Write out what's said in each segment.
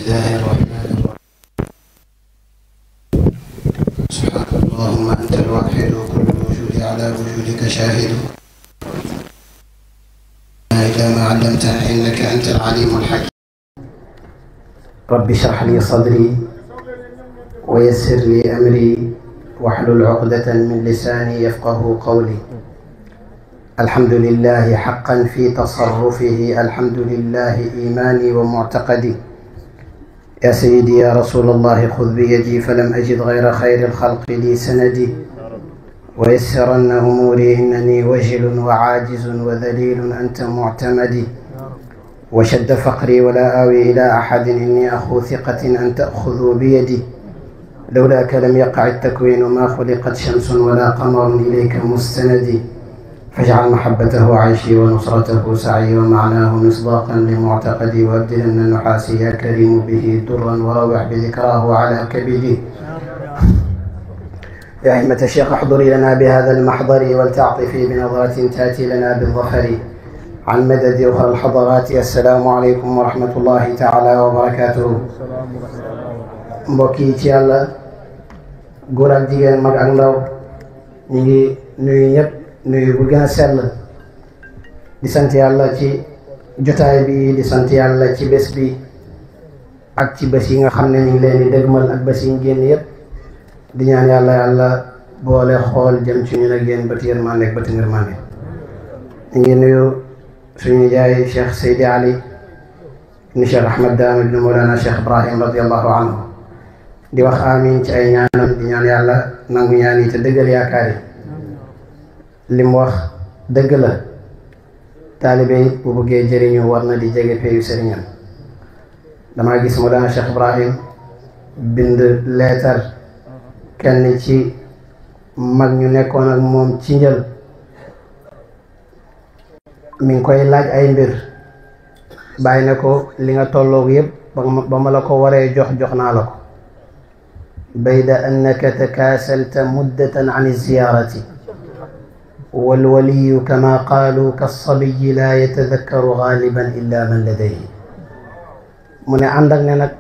الله الرحمن الرحيم. سبحانك اللهم أنت الواحد وكل الوجود على وجودك شاهد. إلى ما علمتنا إنك أنت العليم الحكيم. رب اشرح لي صدري ويسر لي أمري واحلل عقدة من لساني يفقه قولي. الحمد لله حقا في تصرفه، الحمد لله إيماني ومعتقدي. يا سيدي يا رسول الله خذ بيدي فلم أجد غير خير الخلق لي سندي، ويسرن أموري إنني وجل وعاجز وذليل أنت معتمدي. وشد فقري ولا آوي إلى أحد إني أخو ثقة أن تأخذوا بيدي. لولاك لم يقع التكوين ما خلقت شمس ولا قمر إليك مستندي. فاجعل محبته عيشي ونصرته سعي ومعناه مصداقا لمعتقدي، وابدلن النحاسي يا كريم به درا وروح بذكراه على كبدي. يا همة الشيخ احضري لنا بهذا المحضر ولتعطفي بنظرة تأتي لنا بالظفر عن مدد أخرى الحضرات. السلام عليكم ورحمة الله تعالى وبركاته. mbokk yi ci yàlla góor ak jigéen mag ak ndaw ñu ngi nuyu ñëpp nuyu bu gën a sell di sant yàlla ci jotaay bi, di sant yàlla ci bés bi ak ci bés yi nga xam ne ñu ngi leen di dëgmal ak bés yi ñu génn yëpp di ñaan yàlla yàlla boole xool jëm ci ñun ak yéen bët yërmande ak bët ngërmande. ñu ngi nuyu suñu jaay Cheikh Seydi Ali ibn Cheikh Ahmad Dame ibn Mawlana Cheikh Ibrahim radiyallahu anhu di wax amin ci ay ñaanam, di ñaan yàlla nangu ñaan yi te dëggal yaakaar yi. lim wax dëgg la, taalibe yi bu bëggee jëriñu war na di jege peyu sëriñam. damaa gis Mawlana Cheikh Ibrahim bind leetar kenn ci mag ñu nekkoon ak moom ci njël, mi ngi koy laaj ay mbir, bàyyi na ko li nga tolloog yëpp ba ma la ko waree jox naa la ko. bayda annaka takaasalta muddatan an ziyarati walwaliyu kama qaalu kassabiyi laa yatadakkaru gaaliban illa man ladayhi. mu ne ànd ak ne nag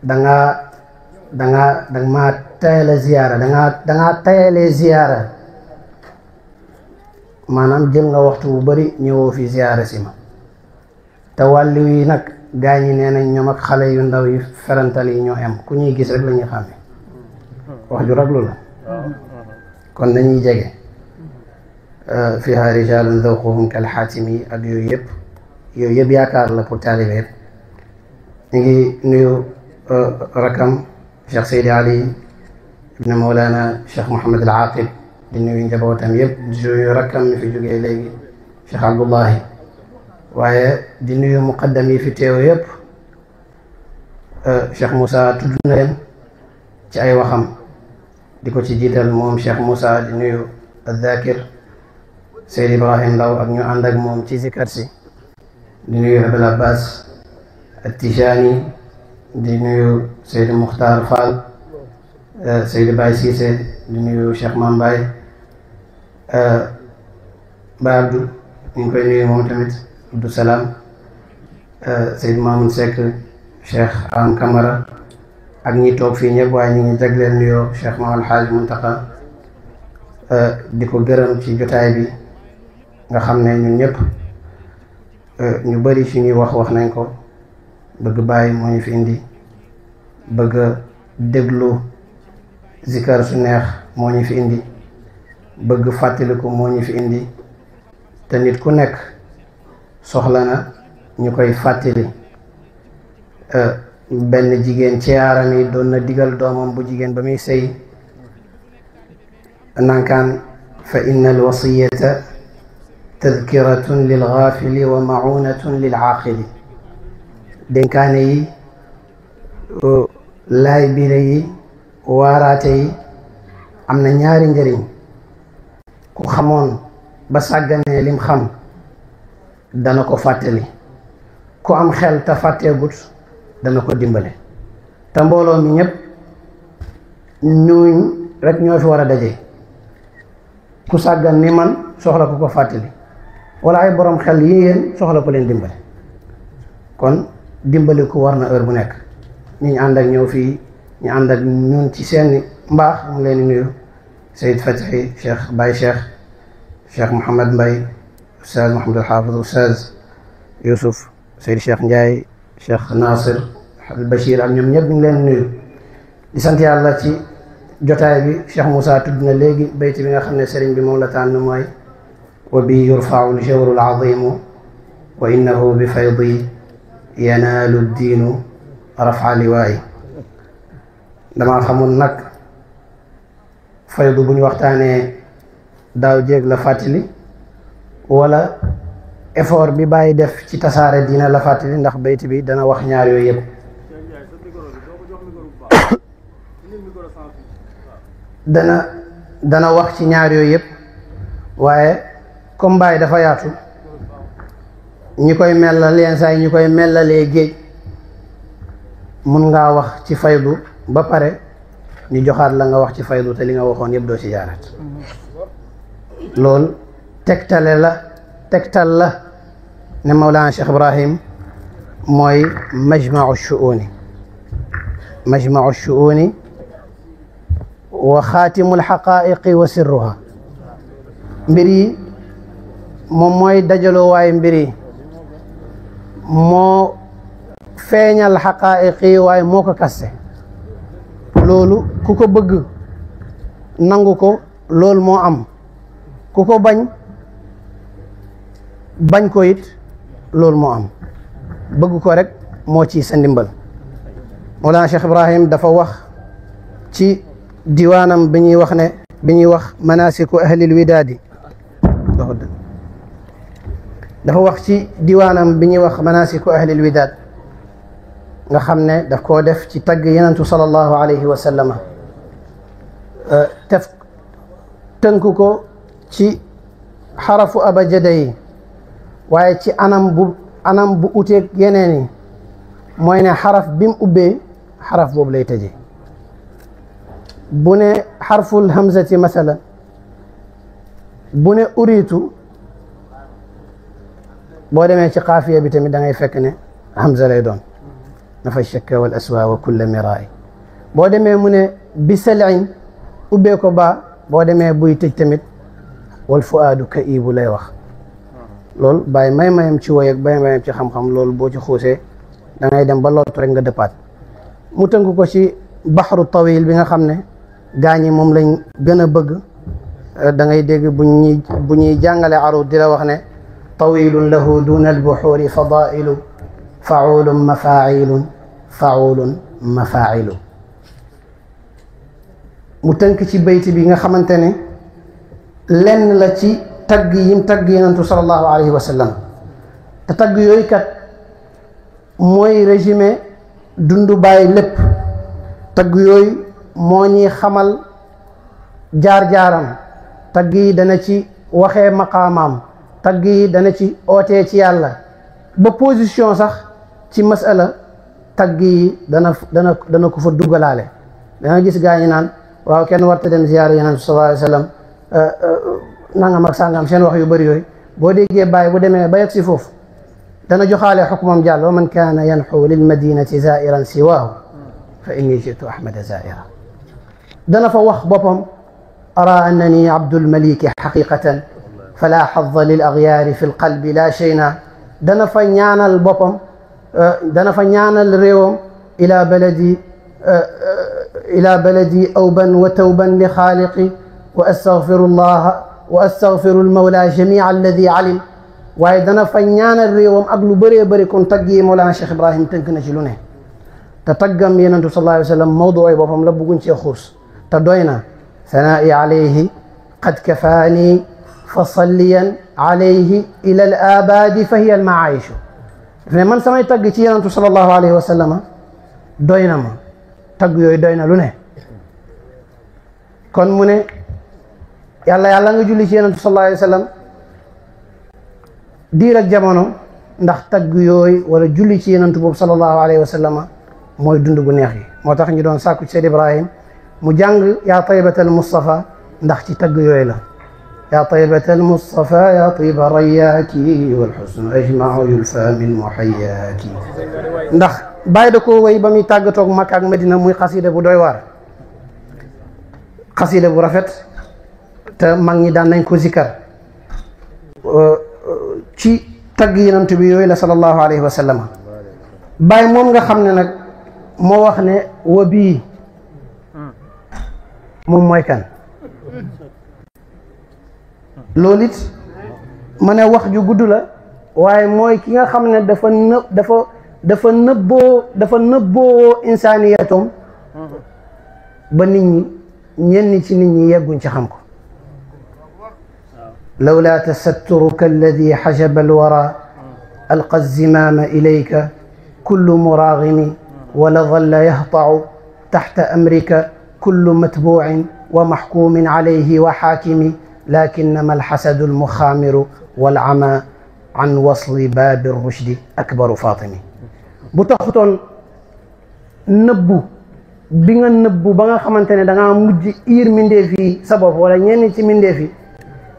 danga maa tayale ziyaara, dangaa tayalee ziyaara, maanaam jël nga waxtu bu bari ñëwoo fi ziyaara si ma. te wàllu yi nag gaa ñi nee nañ ñoom ak xale yu ndaw yi ferantal yi ñoo am, ku ñuy gis rek la ñuy xàmme. wax ju raglu la, kon dañuy jege. fiha rijalun zawquhum kal xaatimi ak yooyu yëpp yaakaar la pour taalibe yëpp. ñu ngi nuyu rakam Cheikh Seydi Ali ibn Mawlana Cheikh Mouhamed al Aqib, di nuyu njabootam yëpp, di nuyu rakam mi fi jógee léegi Cheikh Abdullahi, waaye di nuyu muqaddam yi fi teew yëpp. Cheikh Moussa tudd na leen ci ay waxam, di ko ci jiital moom Cheikh Moussa, di nuyu al-Zakir Seydi Ibrahim Ndaw ak ñu ànd ak moom ci zikar si, di nuyu Abul Abbas At-Tijani, di nuyu Seydi Mukhtar Fall, Seydi Baye Cissé, di nuyu Cheikh Mambaye Baye Abdou, ñu ngi koy nuyu moom tamit Abdou Salam, Seydi Mamoun Seck, Cheikh Am Kamara ak ñi toog fii ñëpp, waaye ñu ngi jagleel nuyoo Cheikh Mahamad Haaj Muntaqa di ko gërëm ci jotaay bi nga xam ne ñun ñëpp ñu bari fi ñuy wax nañ ko. bëgg bàyyi moo ñu fi indi, bëgg déglu zikar su neex moo ñu fi indi, bëgg fàttaliku moo ñu fi indi. te nit ku nekk soxla na ñu koy fàttali. benn jigéen ci yaaram yi doon na digal doomam bu jigéen ba muy sëy nankaan fa inna al wasiyata tadkiratun lil gaafili wa maunatun lil aaqili. dénkaane yi, laay biire yi, waaraate yi am na ñaari njëriñ. ku xamoon ba sàgganee lim xam dana ko fàttali, ku am xel te fàtteegut dana ko dimbale. te mbooloo mi ñëpp ñuñ rek ñoo fi war a daje. ku sàggan ni man soxla ku ko fàttali, wala ay borom xel yi yéen soxla ko leen dimbale. kon dimbali ko war na heure bu nekk. ñi ñu ànd ak ñëw fii ñu ànd ak ñun ci seen mbaax mu ngi leen di nuyu Seyd Fatihi Cheikh Baye Cheikh Mouhamad Mbaye Oustaz Mouhamadul Hafiz Oustaz Youssouf Seyd Cheikh Ndiaye Cheikh Nasir al Bachir ak ñoom ñëpp ñu ngi leen di nuyu di sant yàlla ci jotaay bi. Cheikh Moussa tudd na léegi bayti bi nga xam ne sëriñ bi moom la tànn mooy wa bi yurfau ljawru alazimu wa innahu bi faydi yanaalu diinu rafa liwaay. damaa xamul nag faydu bu ñu waxtaanee daaw jéeg la fàttali wala effort bi bàyyi def ci tasaare diina la fàttali, ndax bayti bi dana wax ñaar yooyu yëpp. dana wax ci ñaar yooyu yëpp, waaye comme Baay dafa yaatu ñi koy mellal yenn saa yi ñi koy mellalee géej, mun ngaa wax ci faydu ba pare ñu joxaat la nga wax ci faydu te li nga waxoon yëpp doo ci jaaraat. loolu tegtal la ne Mawlana Cheikh Ibrahim mooy majmau shuuni wa xaatimul xaqaa'iqi wa sirruha. mbir yi moom mooy dajaloo waaye mbir yi moo feeñal xaqaa'iqi waaye moo ko kaste. loolu ku ko bëgg nangu ko loolu moo am, ku ko bañ ko it loolu moo am. bëgg ko rek moo ci sa ndimbal. Mawlana Cheikh Ibrahim dafa wax ci diwaanam bi ñuy wax manasiku ahlil widaadi, dafa wax ci diwaanam bi ñuy wax manasiku ahlil widaad nga xam ne daf koo def ci tagg yenentu sallallahu alayhi wa sallama, tënk ko ci xarafu abajada yi, waaye ci anam bu uteeg yeneen yi. mooy ne xaraf bi mu ubbee xaraf boobu lay tëjee. bu ne xarful hamzati masalan, bu ne uriitu, boo demee ci xaafiya bi tamit da ngay fekk ne hamza lay doon. nafa shakka wal aswa wa kulla miraay. boo demee mu ne bi salin ubbee ko ba, boo demee buy tëj tamit wal fuaadu kaibu lay wax. loolu bàyyi may-mayam ci woy ak bàyyi mayam ci xam-xam, loolu boo ci xuusee da ngay dem ba lottu rek nga dëppaat. mu tënk ko ci baxru tawil bi nga xam ne gaañi moom lañ gën a bëgg. da ngay dégg bu ñuy jàngale arud di la wax ne tawilun lahu duna albuxuuri fadailu faulun mafailu. mu tënk ci bayt bi nga xamante ne lenn la ci tagg yim tagg yenentu sallallahu alayhi wa sallam, te tagg yooyu kat mooy résumé dundu Baay lépp. tagg yooyu moo ñuy xamal jaar-jaaram. tagg yi dana ci waxee maqaamaam, tagg yi dana ci ootee ci yàlla, ba position sax ci masala tagg yi dana ko fa dugalaale. danga gis gaa ñi naan waaw kenn warta dem ziyaara yenentu sallallahu alayhi wa sallam nangam ak sangam, seen wax yu bëri yooyu. boo déggee Baay bu demee ba yegg si foofu dana joxaale xukmam jàll. wa man kaana yanxu lil madinati zairan siwaahu fa inni jitu ahmada zaira. dana fa wax boppam ara annani abdulmaliki xaqiqatan fala xadda lil agyaari fi lqalbi la shayna. dana fa ñaanal boppam, dana fa ñaanal réewam ila baladi awban wa tawban li xaaliqi wa astaghfiru lmawla jamia alladi alim. waaye dana fa ñaanal réewam ak lu bëree bëri. kon tagg yi Mawlana Cheikh Ibrahim tënk na ci lu ne. te taggam yenentu sallallahu alayhi wa sallam mawduuy boppam la bugguñ cee xuus te doy na. sanaa'i alayhi qad kafaani fa salliyan alayhi ila al abadi fa hiya al maayishu. daf ne man samay tagg ci yenentu sallallahu alayhi wa sallam doy na ma. tagg yooyu doy na lu ne. kon mu ne yàlla nga julli ci yenentu sallallahu alayhi wa sallam diir ak jamono, ndax tagg yooyu wala julli ci yenentu boobu sallallahu alayhi wa sallam mooy dund gu neex yi. moo tax ñu doon sàkku ci Seyd Ibrahim mu jàng yaa taybatal Mustafa ndax ci tagg yooyu la. يا طيبة المصطفى يا طيب رياك والحسن أجمع يلفى من محياك. ndax bàyyi da ko way ba muy tàggatoog Makka ak Medina muy xasida bu doy waar, xasida bu rafet te mag ñi daan nañ ko zikkar ci tagg Yonent bi yooyu la sallallahu alayhi wa sallam. bàyyi moom nga xam ne nag moo wax ne wa bii moom mooy kan. loolu it ma ne wax ju gudd la waaye mooy ki nga xam ne dafa nëbboo insaaniyatum ba nit ñi ñenn ci nit ñi yegguñ ci xam ko. lawlaa tasatturuka alladi xajaba alwara alqa alzimaama ilayka kullu muraagimi wala dalla yahtacu taxta amrika kullu matbuucin wa maxkuumin calayhi wa xaakimi lakinnama alxasadu almuxaamiru walcama an wasli baabi rushdi akbaru fatimi. bu taxutoon nëbbu bi nga nëbbu ba nga xamante ne da ngaa mujj iir mindeef yi sa bopp wala ñenn ci mindeef yi,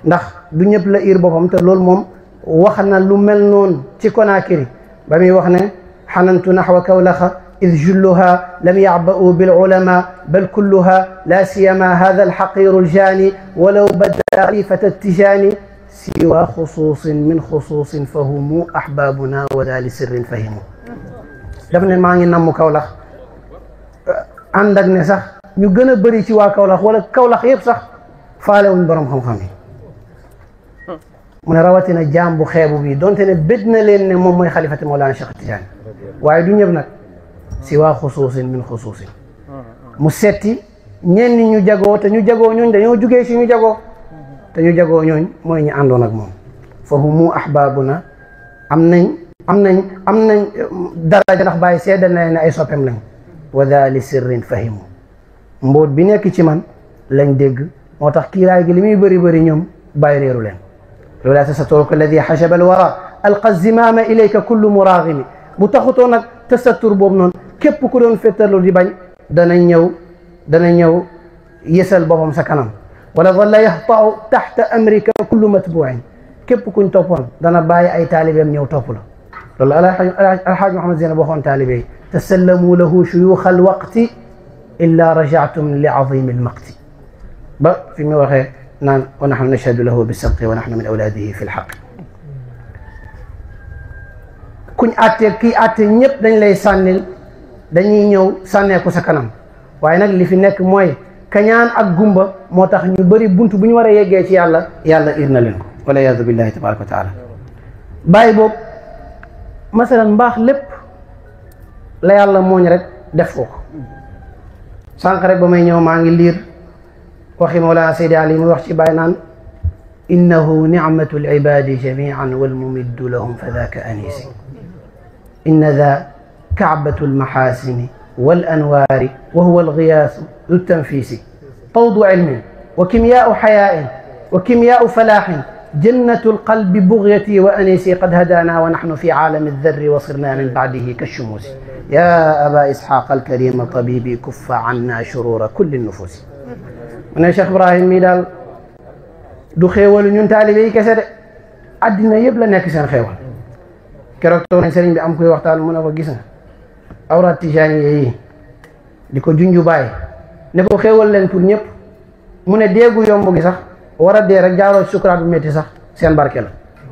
ndax du ñëpp la iir boppam te loolu moom wax na lu mel noonu ci Konaakiri ba muy wax ne xanantu naxwa Kawlaxa إذ جلها لم يعبأوا بالعلماء بل كلها لا سيما هذا الحقير الجاني ولو بدا خليفة التجاني سوى خصوص من خصوص فهم أحبابنا وذا لسر فهموا. daf ne maa ngi namm Kawlax ànd ak ne sax ñu gën a bëri ci waa Kawlax wala Kawlax yëpp sax faale wuñ borom xam-xam yi. mu ne rawatina jaam bu xeebu bi donte ne bét na leen ne moom mooy xalifati Mawlana Cheikh Tidiane waaye du ñëpp nag. si waa xusuusin min xusuusin mu setti ñenn ñu jagoo te ñu jagoo ñooñ dañoo jugee si ñu jagoo te ñu jagoo ñooñ mooy ñu àndoon ak moom. fa humu ahbaabuna am nañ daraja ndax bàyyi seedal na leen ay soppeem lañ. wa daa li sirrin fahimu mbóot bi nekk ci man lañ dégg moo tax kiiraay gi li muy bëri bëri ñoom bàyyi réeru leen. lawlaa tasatturuka alladi xajaba alwara alqa zimaama ilayka kullu muraagimi. bu taxutoo nag tasattur boobu noonu képp ku doon féttarlu di bañ dana ñëw yësal boppam sa kanam. wala dalla yaxtau taxta amrika kullu matbuin képp kuñ toppoon dana bàyyi ay taalibeem ñëw topp la. loolu alxaaj Muhammad Zeynab waxoon taalibe yi tasallamu lahu shuyuuxa alwaqti illa rajactum li azimi almaqti ba fi mu waxee naan wa naxnu nashhadu lahu bisabqi wa naxnu min awlaadihi fi lxaq. kuñ àttee kii àttee ñëpp dañ lay sànnil dañuy ñëw sànneeku sa kanam waaye nag li fi nekk mooy kañaan ak gumba moo tax ñu bëri bunt bu ñu war a yeggee ci yàlla ir na leen ko wala yaadu billahi tabaraka wa taala. bàyyi boobu masalan mbaax lépp la yàlla mooñ rek def ko sànq rek ba may ñëw maa ngi liir waxi Mawlana Seydi Ali muy wax ci bàyyi naan innahu nicmatu alibadi jamian walmumiddu lahum fa daka anisi إن ذا كعبة المحاسن والأنوار وهو الغياث ذو التنفيس طود علم وكيمياء حياء وكيمياء فلاح جنة القلب بغيتي وأنيسي قد هدانا ونحن في عالم الذر وصرنا من بعده كالشموس يا أبا إسحاق الكريم طبيبي كف عنا شرور كل النفوس. من الشيخ إبراهيم ميدال du xéewal ñun taalibe yi kese de àddina yëpp la nekk seen xéewal. keroog toog nañ sëriñ bi am koy waxtaan mu ne ko gis nga awraat tijaani yi di ko junju bàyyi ne ko xéewal leen pour ñëpp mu ne déegu yomb gi sax war a dee rek jaaroo sukuraat bu métti sax seen barke la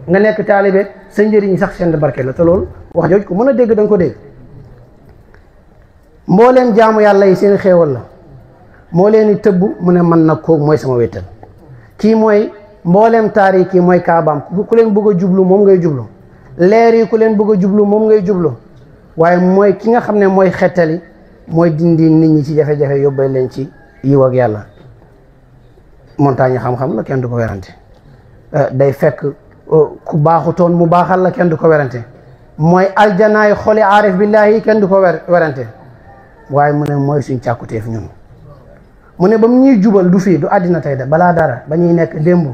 nga nekk taalibe sa njëriñ sax seen barke la te loolu wax jooju ko mën a dégg da nga ko dégg. mbooleem jaamu yàlla yi seen xéewal la moo leen di tëbb mu ne man nag kooku mooy sama wéttal kii mooy mbooleem taar yi kii mooy kaabaam ku leen bëgg a jublu moom ngay jublu leer yi ku leen bëgg a jublu moom ngay jublu waaye mooy ki nga xam ne mooy xettali mooy dindi nit ñi ci jafe-jafe yóbbee leen ci yiw ak yàlla. montagne xam-xam la kenn du ko werante day fekk ku baaxutoon mu baaxal la kenn du ko werante mooy aljanaay xoli aarif billahi kenn du ko werante waaye mu ne mooy suñ càkkuteef ñun mu ne ba mu ñuy jubal du fii du àddina tey da balaa dara ba ñuy nekk démb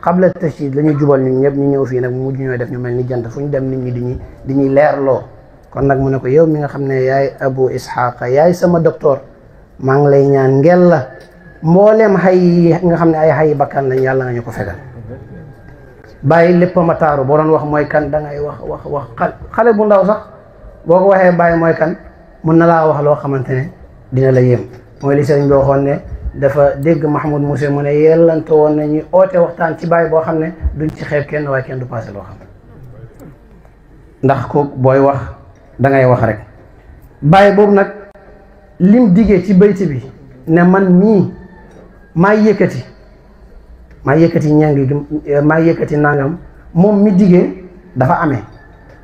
xabla tashid la ñuy jubal ñun ñëpp ñu ñëw fii nag mujj ñooy def ñu mel ni jant fu ñu dem nit ñi di ñuy leerloo. kon nag mu ne ko yow mi nga xam ne yaay Abu Isxaaq yaay sama docteur maa ngi lay ñaan ngel la mboolem xay nga xam ne ay xay bakkan lañ yàlla nga ñu ko fegal bàyyi lépp ma taaru boo doon wax mooy kan da ngay wax xale bu ndaw sax boo ko waxee bàyyi mooy kan mun na laa wax loo xamante ne dina la yéem mooy li sëriñ bi waxoon ne dafa dégg Mahmoud Mousse mu ne yellante woon na ñuy oote waxtaan ci bàyyi boo xam ne duñ ci xeeb kenn waaye kenn du passé loo xam ndax ko booy wax da ngay wax rek bàyyi boobu nag lim diggee ci bayti bi ne man mii maa yëkkati ñangi maa yëkkati nangam moom mi diggee dafa amee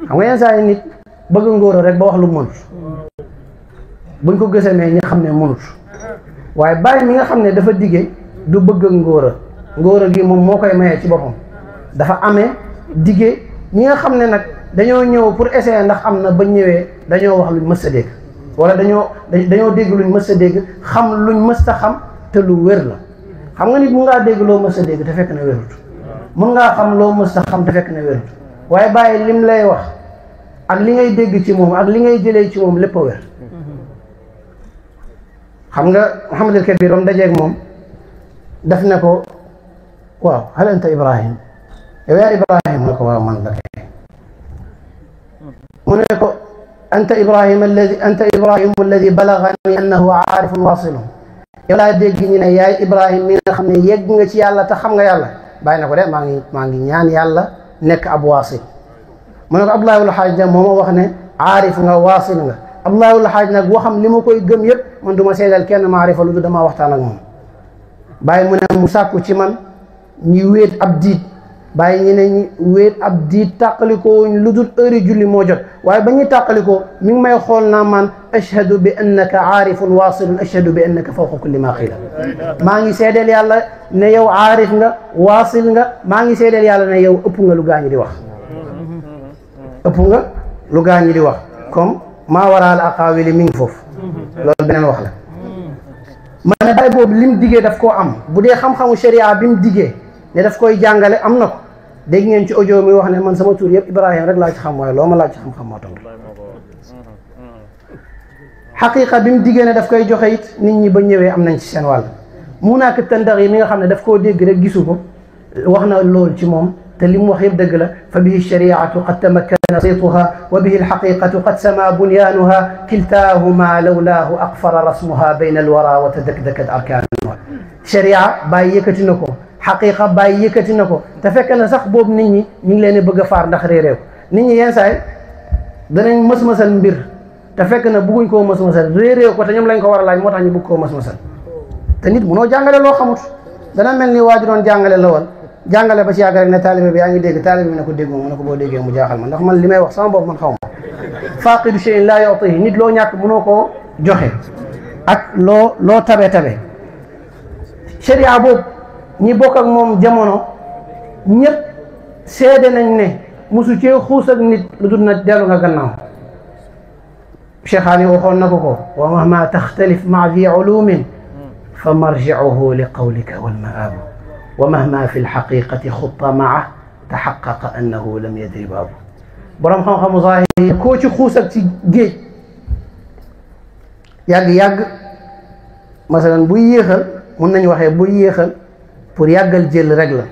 xam nga yenn saa yi nit bëgg ngóora rek ba wax lu mënut buñ ko gësamee ñi xam ne mënut waaye bàyyi mi nga xam ne dafa diggee du bëgg ngóora gi moom moo koy mayee ci boppam dafa amee diggee ñi nga xam ne nag dañoo ñëw pour essayer ndax am na ba ñëwee dañoo wax luñ mës a dégg wala dañoo dégg luñ mës a dégg xam luñ mës a xam te lu wér la xam nga nit mun ngaa dégg loo mës a dégg te fekk na wérut mun ngaa xam loo mës a xam te fekk na wérut waaye bàyyi lim lay wax ak li ngay dégg ci moom ak li ngay jëlee ci moom lépp a wér xam nga Muhammadul Kabir am dajeeg moom daf ne ko waaw hal anta Ibrahim yow yaa Ibrahim ne ko waaw man la kay mu ne ko anta Ibrahim alladi balagani annahu aarifun wasilun yow laa dégg ñu ne yaay Ibrahim mi nga xam ne yegg nga ci yàlla te xam nga yàlla bàyyi na ko de maa ngi ñaan yàlla nekk ab waasil mu ne ko Abdoulaye Xaaj nag moo ma wax ne aarif nga waasil nga Abdoulaye Xaaj nag waxam li ma koy gëm yëpp man du ma seedal kenn maarifa lu du damaa waxtaan ak moom bàyyi mu ne mu sàkku ci man ñu wéet ab diit bàyyi ñu ne ñu wéet ab diit tàqalikoo lu dul heure julli moo jot waaye ba ñuy tàqalikoo mi ngi may xool naa man ashhadu bi annaka aarifun waasilun ashhadu bi annaka fawqa kulli ma qiila maa ngi seedeel yàlla ne yow aarif nga waasil nga maa ngi seedeel yàlla ne yow ëpp nga lu gaañi di wax ëpp nga lu gaañi di wax comme maa waraal aqaawili mi ngi foofu loolu beneen wax la ma ne bàyyi boobu lim diggee daf koo am bu dee xam-xamu sharia bi mu diggee ne daf koy jàngale am na ko dégg ngeen ci audio mi wax ne man sama tur yëpp Ibrahima rek laa ci xam waaye loo ma laaj ci xam-xam moo tontu xaqiqa bi mu diggee ne daf koy joxe it nit ñi ba ñëwee am nañ ci seen wàll Munaak Tandaxi mi nga xam ne daf koo dégg rek gisu ko wax na loolu ci moom te li mu wax yëpp dëgg la fa bihi shariatu qad tamakkana saytuha wa bihi alxaqiqatu qad sama bunyaanuha kiltaahuma lawlaahu aqfara rasmuha bayna alwara wa tadakdakat arkaanuha sharia bàyyi yëkkati na ko xaqiqa bàyyi yëkkati na ko te fekk na sax boobu nit ñi ñu ngi leen di bëgg a faar ndax réeréew nit ñi yenn saay danañ mës-mësal mbir te fekk na bëgguñ koo mës-mësal réeréew ko te ñoom lañ ko war a laaj moo tax ñu bëgg koo mës-mësal te nit munoo jàngale loo xamut dana mel ni waa ji doon jàngale la woon jàngale ba ci yàgg rek ne taalibe bi yaa ngi dégg taalibe bi ne ko dégg mu ne ko boo déggee mu jaaxal ma ndax man li may wax sama bopp man xaw ma faaqidu shay'in laa yu'tihi nit loo ñàkk munoo koo joxe ak loo tabe sharia boobu ñi bokk ak moom jamono ñëpp seede nañ ne musu cee xuus ak nit lu dul na dellu nga gannaaw cheikhaani waxoon na ko wa mahma taxtalif maa di ulumin fa marjicuhu li qawlika walmaabu wa mahma fi lxaqiqati xutta maa taxaqaqa annahu lam yadri baabu borom xam-xamu zahir koo ci xuus ak ci géej yàgg-yàgg masalan buy yéexal mun nañu waxee buy yéexal pour yàggal jël rek la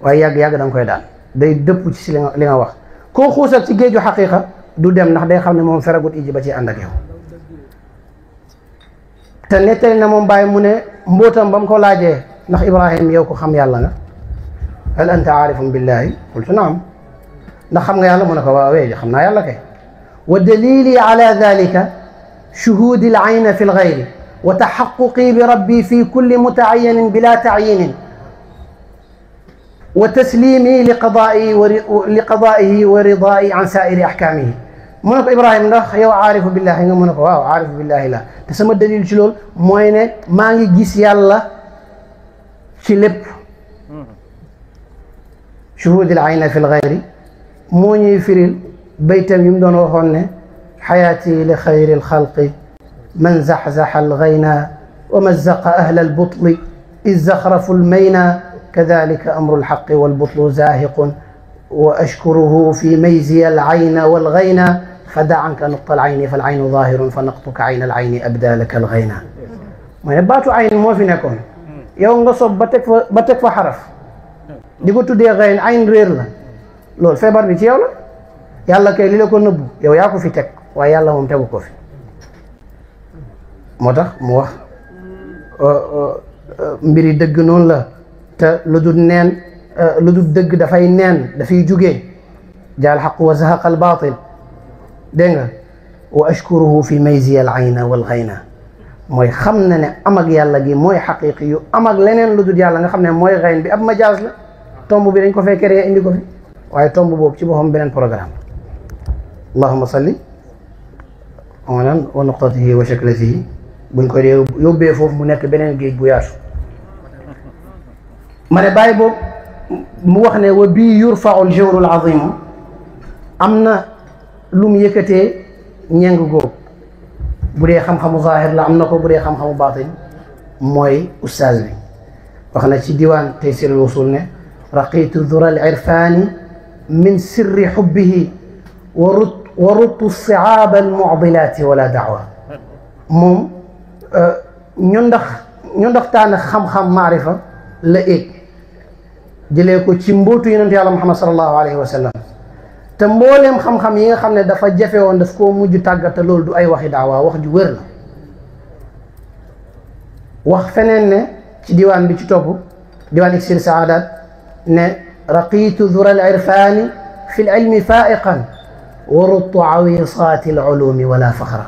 waaye yàgg-yàgg da nga koy daan day dëpp ci li nga wax koo xuus ak ci géeju xaqiqa du dem ndax day xam ne moom feragut iji ba ci ànd ak yow te nettali na moom bàyyi mu ne mbootam ba mu ko laajee ndax Ibrahim yow ko xam yàlla nga hal anta aarifun billahi qultu naam ndax xam nga yàlla mu ne ko waawee xam naa yàlla kay wa dalili ala dalika shuhudi al ayna fi lgayri wa taxaquqi bi rabbi fi kulli mutacayinin bila tacyinin wa taslimi liqadaihi wa ridaa'i an saa'iri axkaamihi mu ne ko Ibrahima ndax yow aarifu billahi nga mu ne ko waaw aarifu billahi la te sama dalil ci loolu mooy ne maa ngi gis yàlla ci lépp shuhuud al ayna fi lgayri moo ñuy firil baytam yi mu doon waxoon ne xayaati li xayri alxalqi man zaxzaxa algayna wa mazzaqa ahla albutli iz zaxrafu almayna kadalika amru alxaqi walbutlu zaahiqun wa ashkuruhu fi mayzi alcayna walgayna fada anka nuqta alcayni falcaynu zaahirun fa naqtuka cayna alcayni abda laka algayna mooy ne baatu ayn moo fi nekkoon yow nga sob ba teg fa xaraf di ko tuddee xëyn ayn réer la loolu feebar bi ci yow la yàlla kay li la ko nëbbu yow yaa ko fi teg waaye yàlla moom tegu ko fi moo tax mu wax mbiri dëgg noonu la te lu dul neen lu dul dëgg dafay neen dafay jugee jaal xaq wa zahaqa al baatil dégg nga wa ashkuruhu fi mayziya al ayna wal xayna mooy xam na ne am ak yàlla gi mooy xaqiqi yu am ak leneen lu dul yàlla nga xam ne mooy xayn bi ab majaas la tomb bi dañ ko fay créé indi ko fi waaye tomb boobu ci boppam beneen programme allahumma salli awalan wa nuqtatihi wa shaklatihi buñ ko dee yóbbee foofu mu nekk beneen géej bu yaatu ma ne bàyyi boobu mu wax ne wa bii yurfau al jawru al azimu am na lu mu yëkkatee ñeng góob bu dee xam-xamu zahir la am na ko bu dee xam-xamu baatin mooy ustaaz bi wax na ci diwaan taysir al wusul ne raqitu dhura al irfani min sirri xubbihi wa ruttu siaaba al mucdilaati wala daawa moom ñu ndax taan xam-xam maarifa la éeg jëlee ko ci mbootu yonent yàlla Muhammad sallallahu alayhi wa sallam te mbooleem xam-xam yi nga xam ne dafa jafe woon daf koo mujj tàggata loolu du ay waxi daawaa wax ju wér la wax feneen ne ci diwaan bi ci topp diwaan iksir saadat ne raqitu dhura al irfani fi l ilmi faiqan wa ruttu awisaati al ulumi wala faxra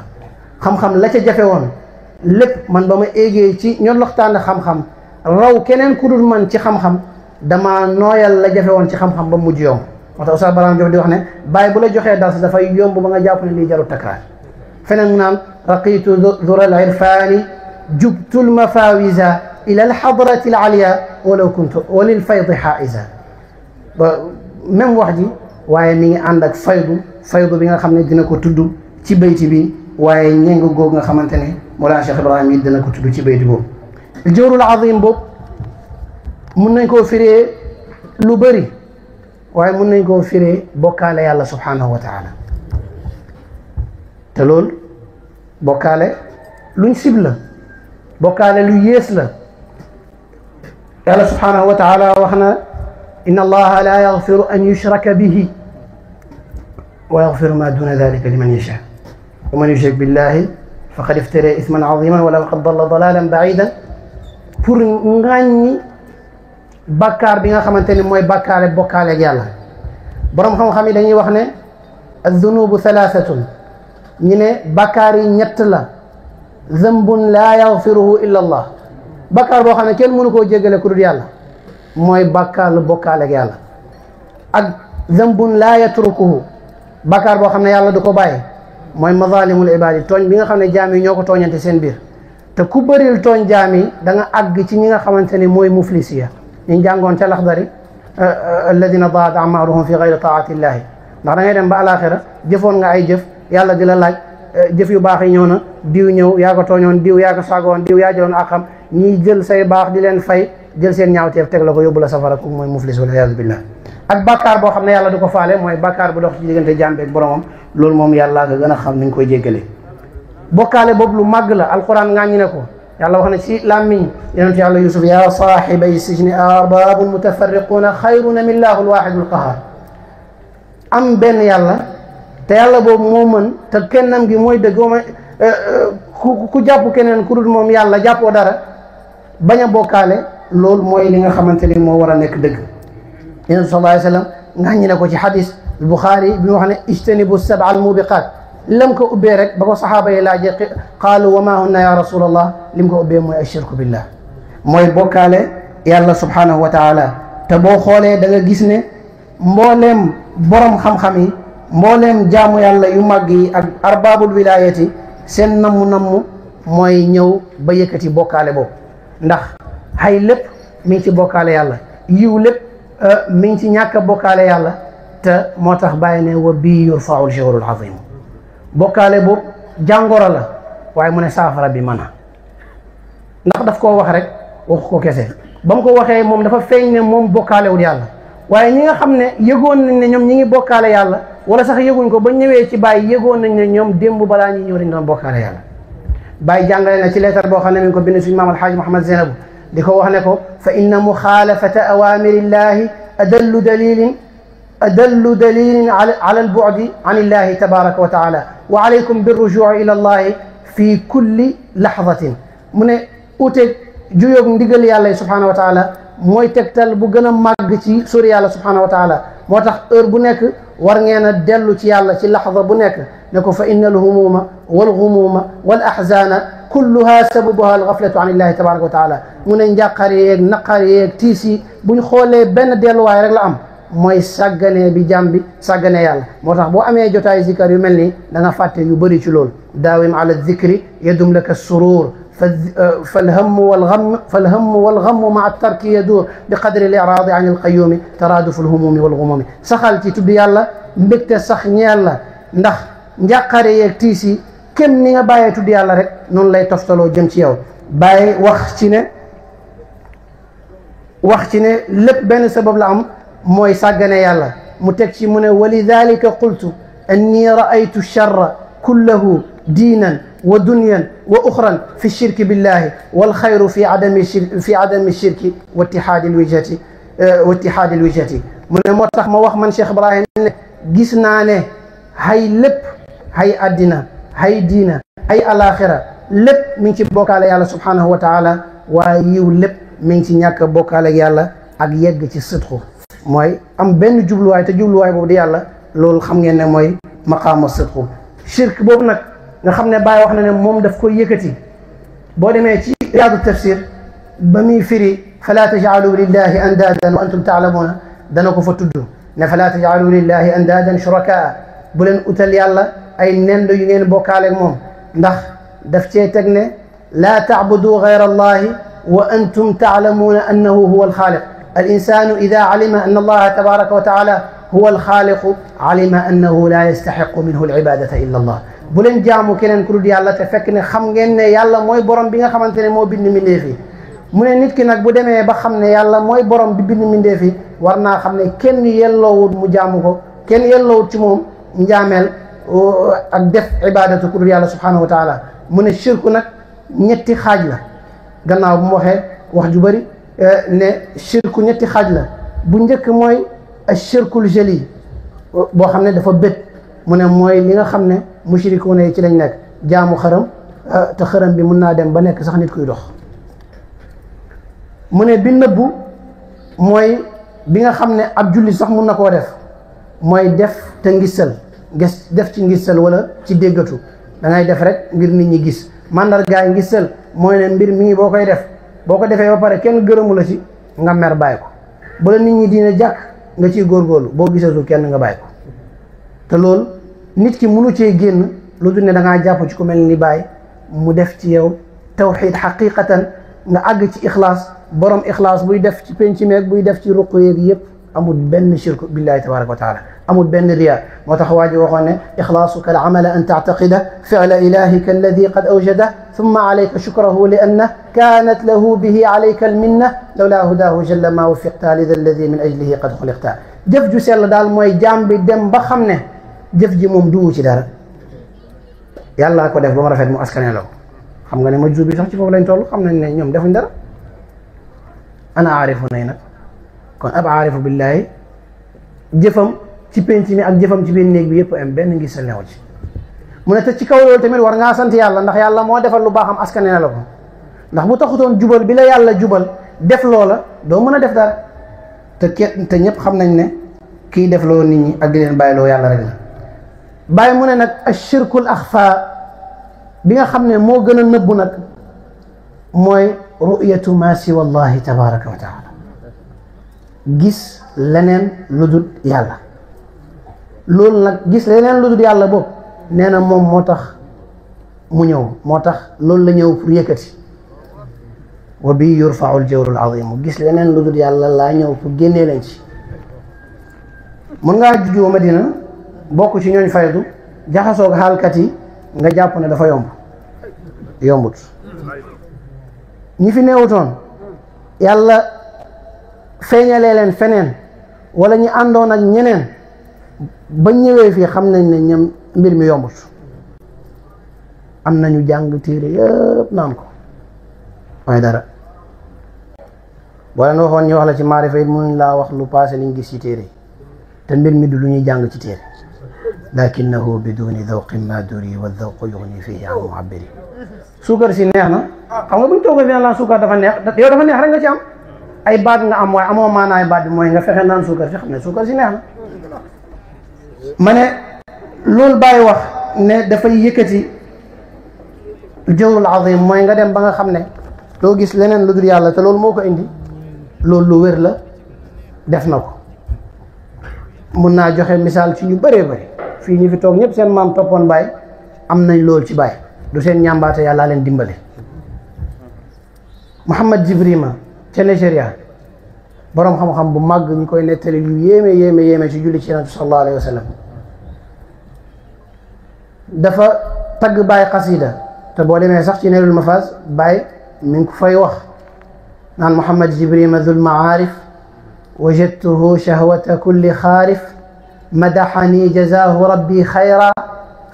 xam-xam la ca jafe woon lépp man ba ma éegee ci ñoo loxtaan xam-xam raw keneen ku dul man ci xam-xam dama nooyal la jafe woon ci xam-xam ba mujj yomb moo tax Oustaz Barham Diop di wax ne bàyyi bu la joxee dars dafay yomb ba nga jàpp ne lii jarul takraar feneen mu naan raqitu dhura al irfani jubtu l mafawisa ila al hadrati al aliya walaw kuntu walil faydi haiza ba même wax ji waaye mi ngi ànd ak faydu bi nga xam ne dina ko tudd ci bayti bi waaye ñeng googu nga xamante ne Mawlana Cheikh Ibrahim yi dina ko tudd ci bayti boobu jawrul azim boobu mun nañ koo firee lu bëri waaye mun nañ koo firee bokkaale yàlla subhanahu wa taala te loolu bokkaale luñ sib la bokkaale lu yées la yàlla subhanahu wa taala wax na inna allaha la yaghfiru an yushraka bihi wa yaghfiru ma duna dhalika liman yasha wa man yushrik billahi faqad iftara ithman aziman wa laqad dalla dalalan ba'idan pour ngàññi bàkkaar bi nga xamante ni mooy bàkkaale bokkaale ak yàlla boroom xam-xam yi dañuy wax ne az-zunubu thalathatun ñi ne bàkkaar yi ñett la zambun laa yaghfiruhu illa allah bàkkaar boo xam ne kenn mënu koo jéggale ku dul yàlla mooy bàkkaar bokkaale ak yàlla ak zambun laa yatrukuhu bàkkaar boo xam ne yàlla du ko bàyyi mooy mazalimul ibadi tooñ bi nga xam ne jaam yi ñoo ko tooñante seen biir te ku bëril tooñ jaam yi da nga àgg ci ñi nga xamante ni mooy muflisiya ñu jàngoon ca laxdari alladina daat amaluhum fi gayri taati illahi ndax da ngay dem ba alaxira jëfoon nga ay jëf yàlla di la laaj jëf yu baax yi ñëw na diw ñëw yaa ko tooñoon diw yaa ko saagoon diw yaa jëloon akam ñiy jël say baax di leen fay jël seen ñaawteef teg la ko yóbbu la safara ku mooy muflis wal iyaazu billah ak bàkkaar boo xam ne yàlla du ko faale mooy bàkkaar bu dox ci diggante jaam bi ak boromam loolu moom yàllaa ko gën a xam ni ñu koy jéggale bokkaale boobu lu màgg la alquran ngàññi ne ko yàlla wax na ci làmmiñ yonent yàlla yusuf ya saaxibay sijni arbabun mutafarriquuna xayrun min llaahu lwaxidu lqahar am benn yàlla te yàlla boobu moo mën te kennam gi mooy dëgg ku jàpp keneen ku dul moom yàlla jàppoo dara bañ a bokkaale loolu mooy li nga xamante ni moo war a nekk dëgg yonent sallallahu alayhi wa sallam ngàññi ne ko ci xadis Buxaari bi mu wax ne ijtanibu sab'a almubiqat lam ko ubbee rek ba ko saxaaba yi laajee qaalu wa ma hunna ya rasulallah lim ko ubbee mooy ashirku billah mooy bokkaale yàlla subhanahu wa taala te boo xoolee da nga gis ne mbooleem borom xam-xam yi mbooleem jaamu yàlla yu màgg yi ak arbabul wilayati seen namm mooy ñëw ba yëkkati bokkaale boobu ndax xay lépp mi ngi ci bokkaale yàlla yiw lépp mi ngi ci ñàkk a bokkaale yàlla te moo tax bàyyi ne wa bii yurfau al-jawrul azim bokkaale boobu jàngoro la waaye mu ne saafara bi mën a ndax daf koo wax rek waxu ko kese ba mu ko waxee moom dafa feeñ ne moom bokkaalewul yàlla waaye ñi nga xam ne yëgoon nañ ne ñoom ñi ngi bokkaale yàlla wala sax yëguñ ko ba ñëwee ci bàyyi yëgoon nañ ne ñoom démb balaa ñuy ñëw dañ doon bokkaale yàlla bàyyi jàngale na ci leetar boo xam ne mi ngi ko bind suñu maam alxaaj Mouhamed Zeynabu di ko wax ne ko fa inna muxaalafata awamirillahi adallu dalilin ala albu'di an illahi tabaraka wa taala wa alaykum birruju'i ila allahi fi kulli lahzatin mu ne uteeg juyoog ndigal yàlla subhanahu wa taala mooy tegtal bu gën a màgg ci sori yàlla subhanahu wa taala moo tax heure bu nekk war ngeen a dellu ci yàlla ci laxza bu nekk ne ko fa inna alhumuma walghumuma wal ahzana kulluha sababuha alghaflatu an illahi tabaraka wa taala mu ne njàqar yeeg naqar yeeg tiis yi buñ xoolee benn delluwaay rek la am mooy sàgganee bi jàmm bi sàgganee yàlla moo tax boo amee jotaay zikar yu mel nii da nga fàtte yu bëri ci loolu daawim ala dhikri yadum laka surur فالهم والغم مع الترك يدور بقدر الإعراض عن القيوم ترادف الهموم والغموم saxal ci tudd yàlla mbégte sax ñeel la ndax njàqare yeeg tiis yi kem ni nga bàyyee tudd yàlla rek noonu lay toftaloo jëm ci yow bàyyi wax ci ne lépp benn sabab la am mooy sàggane yàlla mu teg ci mu ne walidalika qultu anni raaytu charra kullahu diinan wa dunyan wa uxran fi shirki billahi walxayru fi adami shirki wa ittihaadi lwijhati mu ne moo tax ma wax man Cheikh Ibrahim ne gis naa ne hay lépp hay addina hay diina hay alaxira lépp mi ngi ci bokkaale yàlla subhanahu wa taala waaye yiw lépp mi ngi ci ñàkk bokkaale yàlla ak yegg ci sidqu mooy am benn jubluwaay te jubluwaay boobu di yàlla loolu xam ngeen ne mooy maqaama sidqu shirk boobu nag nga xam ne Baay wax na ne moom daf koy yëkkati boo demee ci riyaadu tafsir ba muy firi falaa tajcalu lillahi andaadan wa antum taalamuuna dana ko fa tudd ne falaa tajcalu lillahi andaadan shurakaa bu leen utal yàlla ay nend yu ngeen bokkaaleeg moom ndax daf cee teg ne laa tacbudu gayra allahi wa antum taalamuuna annahu huwa alxaaliq alinsanu ida calima anna allaha tabaraka wa taala huwa alxaaliqu calima annahu laa yastaxiqu minhu alcibadata illa allah bu leen jaamu keneen ku dul yàlla te fekk ne xam ngeen ne yàlla mooy borom bi nga xamante ne moo bind mbindeef yi mu ne nit ki nag bu demee ba xam ne yàlla mooy borom bi bind mbindeef yi war naa xam ne kenn yelloowut mu jaamu ko kenn yelloowut ci moom njaameel ak def ibadatu ku dul yàlla subhanahu wa taala mu ne shirku nag ñetti xaaj la gannaaw bu mu waxee wax ju bëri ne shirku ñetti xaaj la bu njëkk mooy ashirkul jali boo xam ne dafa bét mu ne mooy li nga xam ne mushrikuuna yi ci lañ nekk jaamu xërëm te xërëm bi mun naa dem ba nekk sax nit kuy dox mu ne bi nëbbu mooy bi nga xam ne ab julli sax mun na koo def mooy def te ngisal def ci ngisal wala ci déggatu da ngay def rek ngir nit ñi gis mandargaay ngisal mooy ne mbir mi boo koy def boo ko defee ba pare kenn gërëmu la ci nga mer bàyyi ko bu la nit ñi dina jàkk nga ciy góorgóorlu boo gisatul kenn nga bàyyi ko te loolu nit ki munu cee génn lu dul ne da ngaa jàpp ci ku mel ni Baay mu def ci yow tawxiid xaqiqatan nga àgg ci ixlaas borom ixlaas buy def ci penc meeg buy def ci ruq yeeg yëpp amul benn shirku billahi tabaraka wa taala amul benn riya moo tax waa ji waxoon ne ixlaasuka al amala an taactaqida ficla ilahika alladi qad awjada thumma alayka shukrahu li anna kanat lahu bihi alayka alminna lawla hudahu jalla ma wafiqta lida alladi min ajlihi qad xuliqta jëf ju sell daal mooy jaam bi dem ba xam ne jëf ji moom duwu ci dara yàlla ko def ba mu rafet mu askane la ko xam nga ne majjub bi sax ci foofu lañ toll xam nañ ne ñoom defuñ dara ana aarifu nay nag kon ab aarifu billahi jëfam ci penc mi ak jëfam ci biir néeg bi yëpp am benn ngi sa neew ci mu ne te ci kaw loolu tamit war ngaa sant yàlla ndax yàlla moo defal lu baaxam askane la ko ndax bu taxutoon jubal bi la yàlla jubal def loola doo mën a def dara te ñëpp xam nañ ne kii def loo nit ñi ak di leen bàyyiloo yàlla rek la bàyyi mu ne nag ashirkul axfa bi nga xam ne moo gën a nëbbu nag mooy ru'yatu ma siwa allahi tabaraka wa taala gis leneen lu dul yàlla loolu nag gis leneen lu dul yàlla boobu nee na moom moo tax mu ñëw moo tax loolu la ñëw pour yëkkati wa bi yurfau ljawru alazimu gis leneen lu dul yàlla laa ñëw pour génnee leen ci mën ngaa juddoo Madina bokk ci ñooñ faydu jaxasoog xaalkat yi nga jàpp ne dafa yombut ñi fi neewutoon yàlla feeñalee leen feneen wala ñi àndoon ak ñeneen ba ñëwee fii xam nañ ne ñoom mbir mi yombut am nañu jàng téere yëpp naan ko waaye dara boo leen waxoon ñu wax la ci maarifa it mënuñ laa wax lu passé liñ gis ci téere te mbir mi du lu ñuy jàng ci téere lakinnahu biduni dawqin ma duri wa dawqu yughni fihi an muhabbiri suukar si neex na xam nga buñ toogee fi naan suukar dafa neex yow dafa neex rek nga ci am ay baat nga am waaye amoo maanaay baat bi mooy nga fexe naan suukar si xam ne suukar si neex na ma ne loolu bàyyi wax ne dafay yëkkati jawrul azim mooy nga dem ba nga xam ne doo gis leneen lu dul yàlla te loolu moo ko indi loolu lu wér la def na ko mun naa joxe misaal ci ñu bëree bëri fii ñu fi toog ñëpp seen maam toppoon Baay am nañ loolu ci Baay du seen ñambaate yàlla leen dimbale Muhammad Jibrima ca Nigeria boroom xam-xam bu màgg ñu koy nettali lu yéeme ci julli ci Yonent sallallahu alayhi wa sallam dafa tagg Baay xasida te boo demee sax ci Naylul Mafaaz Baay mi ngi ko fay wax naan Muhammad Jibrima dhul maarif wajadtuhu shahwata kulli xaarif madaxani jazaahu rabbi xayra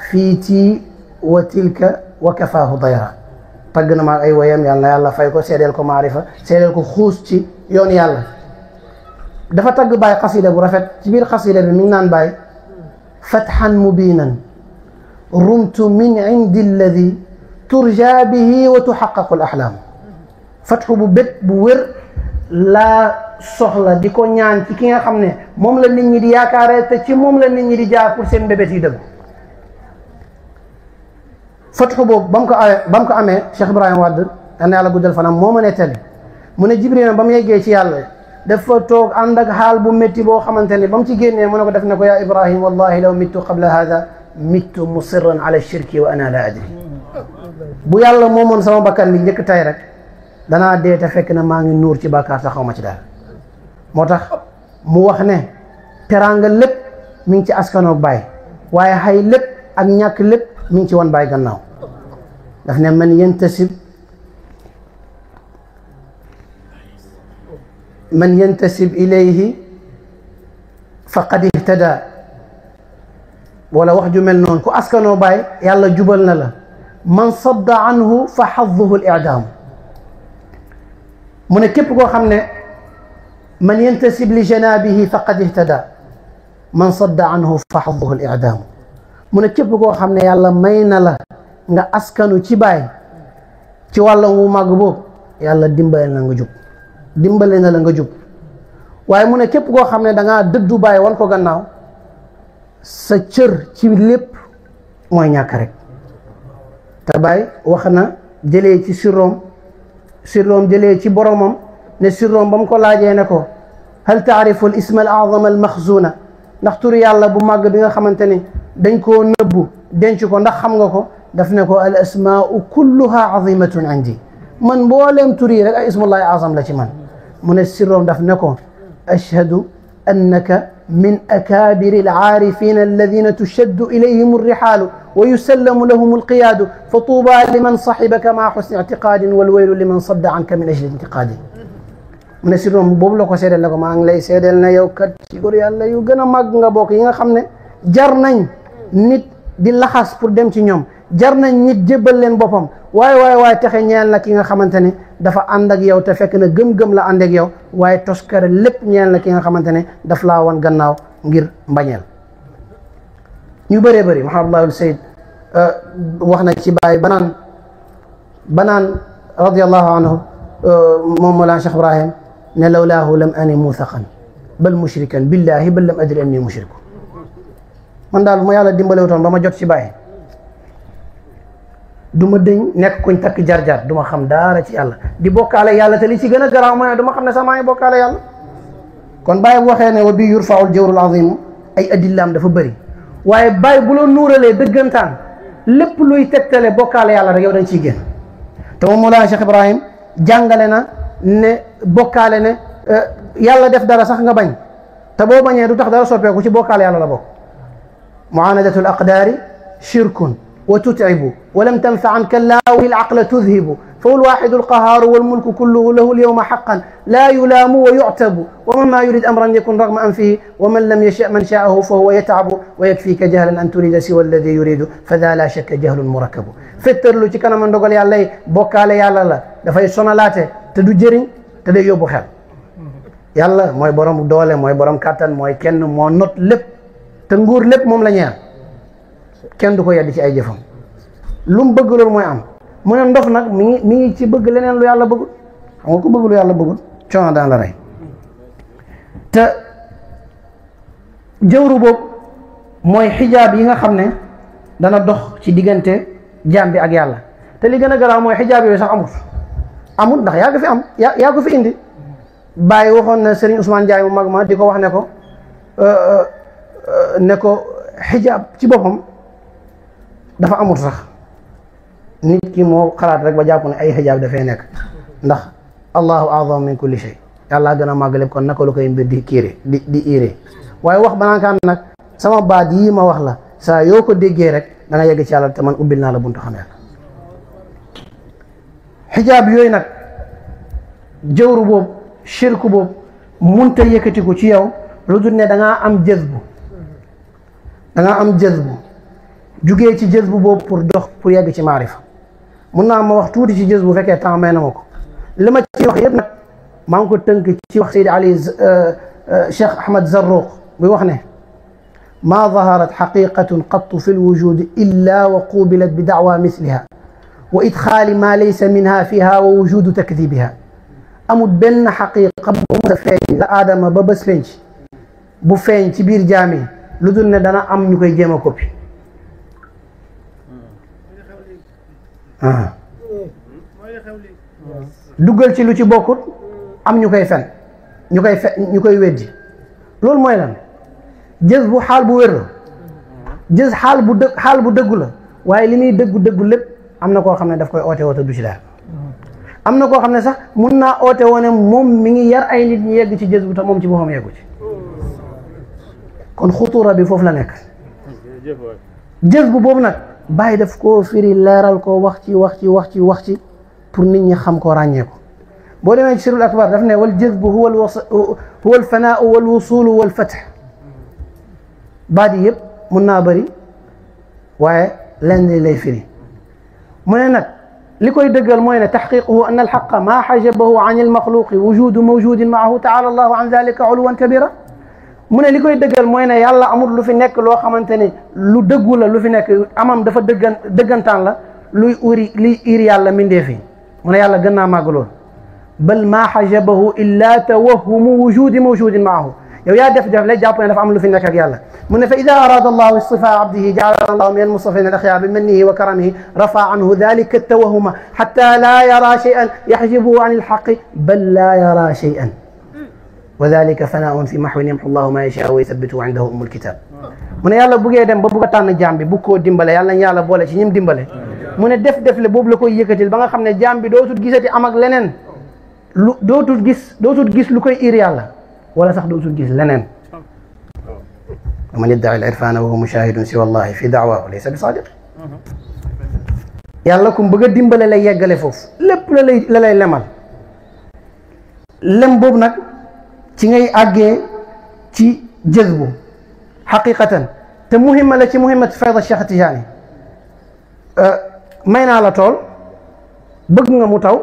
fiiti wa tilka wa kafaahu dayra tagg na ma ay woyam yàlla na yàlla fay ko seedeel ko maarifa seedeel ko xuus ci yoon yàlla dafa tagg Baay xasida bu rafet ci biir xasida bi mi ngi naan Baay fatxan mubiinan rumtu min indi alladi turja bihi wa tuxaqaqu al axlaam fatxu bu bét bu wér laa soxla di ko ñaan ci ki nga xam ne moom la nit ñi di yaakaare te ci moom la nit ñi di jaar pour seen mbébét yi dëgg fatxu boobu ba mu ko amee Cheikh Ibrahima Wade dana yàlla guddal fanam moo ma nettali mu ne Jibril ba mu yeggee ci yàlla dafa toog ànd ak xaal bu métti boo xamante ne ba mu ci génnee mu ne ko def ne ko yaa Ibrahim wallahi law mittu qabla hada mittu musirran ala shirki wa ana la adri bu yàlla moomoon sama bakkan bi njëkk tay rek danaa dee te fekk na maa ngi nuur ci bàkkaar te xaw ma ci dara moo tax mu wax ne teraanga lépp mi ngi ci askanoog Baay waaye xay lépp ak ñàkk lépp mi ngi ci wan Baay gannaaw daf ne man yantasib ilayhi faqad ihtada wala wax ju mel noonu ku askanoo Baay yàlla jubal na la man sadda anhu fa xadduhu al-i'daam mu ne képp koo xam ne man yantasib li janaabihi faqad ihtada man sadda anhu fa xadduhu al-i'daam mu ne képp koo xam ne yàlla may na la nga askanu ci Baay ci wàllam wu màgg boobu yàlla dimbale na nga jub dimbale na la nga jub waaye mu ne képp koo xam ne da ngaa dëddu Baay wan ko gannaaw sa cër ci lépp mooy ñàkk rek te Baay wax na jëlee ci sirroom jëlee ci boromam ne sirroom ba mu ko laajee ne ko hal taarifu al isma al azama al maxzuna ndax turi yàlla bu màgg bi nga xamante ni dañ koo nëbbu denc ko ndax xam nga ko daf ne ko al asmaau kulluha azimatun indi man mbooleem turi rek ay ismullahi azam la ci man mu ne sirroom daf ne ko ashhadu annaka min akaabiri al-aarifina alladina tushaddu ilayhim alrihaalu wa yusallamu lahum alqiyaadu fa tuuba liman saxibaka maa xusni ictiqaadin wal waylu liman sadda anka min ajli intiqaadin mu ne sirroom boobu la ko seedeel ne ko maa ngi lay seedeel ne yow kat ci góor yàlla yu gën a màgg nga bokk yi nga xam ne jar nañ nit di laxas pour dem ci ñoom jar nañ nit jébbal leen boppam waaye texe ñeel na ki nga xamante ne dafa ànd ak yow te fekk na gëm-gëm la ànd ak yow waaye toskare lépp ñeel na ki nga xamante ne daf laa wan gannaaw ngir mbañeel ñu bëree bëri Muhammadul Sayyid wax na ci Baay banaan radiyallahu anhu moom Mawlana Cheikh Ibrahim ne lawlaahu lam ani muthaqan bal mushrikan billahi bal lam adri anni mushriku man daal ma yàlla dimbalewutoon ba ma jot ci Baay du ma dëñ nekk kuñ takk jar-jar du ma xam dara ci yàlla di bokkaale yàlla te li ci gën a garaaw mooy du ma xam ne sax maa ngi bokkaale yàlla kon Baay bu waxee ne wa bi yurfaul jawrul azim ay adillaam dafa bëri waaye Baay bu la nuuralee dëggantaan lépp luy tegtale bokkaale yàlla rek yow dañ ciy génn te moom Mawlana Cheikh Ibrahim jàngale na ne bokkaale ne yàlla def dara sax nga bañ te boo bañee du tax dara soppeeku ci bokkaale yàlla la bokk muanadatu al aqdaari shirkun wa tut'ibu wa lam tanfa anka llaahu al aqla tudhibu فهو الواحد القهار والملك كله له اليوم حقا لا يلام ويعتب ومن ما يريد أمرا يكون رغم أنفه ومن لم يشأ من شاءه فهو يتعب ويكفيك جهلا أن تريد سوى الذي يريد فذا لا شك جهل مركب fetterlu ci kanam ndogal yàlla yi bokkaale yàlla la dafay sonalaate te du jëriñ te day yóbbu xel yàlla mooy borom doole mooy borom kàttan mooy kenn moo not lépp te nguur lépp moom la ñeer kenn du ko yedd ci ay jëfam lu mu bëgg loolu mooy am mu ne ndof nag mi ngi ci bëgg leneen lu yàlla bëggul xam nga ko bëgg lu yàlla bëggul coono daan la rey te jëwru boobu mooy xijaab yi nga xam ne dana dox ci diggante jaam bi ak yàlla te li gën a garaaw mooy xijaab yooyu sax amul ndax yaa ko fi am yaa ko fi indi bàyyi waxoon na Serigne Ousmane Ndiaye mu mag ma di ko wax ne ko xijaab ci boppam dafa amul sax nit ki moo xalaat rek ba jàpp ne ay xijaab dafay nekk ndax allahu a'zam min kulli shay yàlla gën a màgg lépp kon naka la koy mbir di kiire di iire waaye wax banaakaan nag sama baat yii ma wax la saa yoo ko déggee rek da nga yegg ci yàlla te man ubbil naa la buntu xam yàlla xijaab yooyu nag jawru boobu shirku boobu munta yëkkatiku ci yow lu dul ne da ngaa am jazbu jugee ci jazbu boobu pour dox pour yegg ci maarifa mun naa ma wax tuuti ci jazbu bu fekkee temps may na ma ko li ma ci wax yëpp nag maa ngi ko tënk ci wax Seydi Ali Cheikh Ahmad Zarruq bi wax ne ما ظهرت حقيقة قط في الوجود إلا وقوبلت بدعوى مثلها وإدخال ما ليس منها فيها ووجود تكذيبها أمود بن حقيقة بفين لا آدم ببس فينش بفين تبير جامي لدن دنا أم نكوي جيما كوبي دوغل ci lu ci bokut am ñukay fen ñukay weddi lool moy lan jës bu xaal bu wér la jës xaal bu dëggu la waaye li muy dëggu lépp am na koo xam ne daf koy oote woote du ci daal am na koo xam ne sax mun naa oote woone moom mi ngi yar ay nit ñu yegg ci jës bu te moom ci boppam yeggu ci kon xutuura bi foofu la nekk jës bu boobu nag bàyyi daf koo firi leeral ko wax ci pour nit ñi xam ko ràññee ko boo demee ci sirul akbar daf ne wal jës bu huwa al fanaau wal wusulu wal fath baat yi yëpp mun naa bëri waaye lenn lay firi mu ne nag li koy dëggal mooy ne taxqiquhu an alxaqa maa xajabahu an almaxluqi wujudu mawjudin maahu taala allahu an dalika uluwan kabira mu ne li koy dëggal mooy ne yàlla amul lu fi nekk loo xamante ne lu dëggu la lu fi nekk amam dafa dëggantaan la luy ir yàlla mindeef yi mu ne yàlla gën naa màgg lool bal maa xajabahu illa tawahumu wujudi mawjudin maahu yow yaa def lay jàpp ne dafa am lu fi nekk ak yàlla mu ne fa ida arada allahu istifaa abdihi jaala allahu min almustafina alaxyaar bi mannihi wa karamihi rafa anhu dalika altawahuma xatta laa yara cheyan yaxjibuhu an alxaqi bal laa yara cheyan wa dalika fanaun fi maxwin yamxu llahu ma yashaa wa yuthabitu indahu umu alkitab mu ne yàlla buggee dem ba bugg a tànn jaam bi bugg koo dimbale yàlla nañ yàlla boole ci ñim dimbale mu ne def le boobu la koy yëkkatil ba nga xam ne jaam bi dootul gisati am ak leneen lu dootul gis lu koy ir yàlla wala sax dootul gis leneen man yaddaci al-irfaana wa huwa mushahidun siwa allahi fi da'waahu laysa bi saadiq yàlla kum bëgg a dimbale lay yeggale foofu lépp la lay lemal lem boobu nag ci ngay àggee ci jazbu xaqiqatan te muhimma la ci muhimmat fayda Cheikh Tijaani may naa la tool bëgg nga mu taw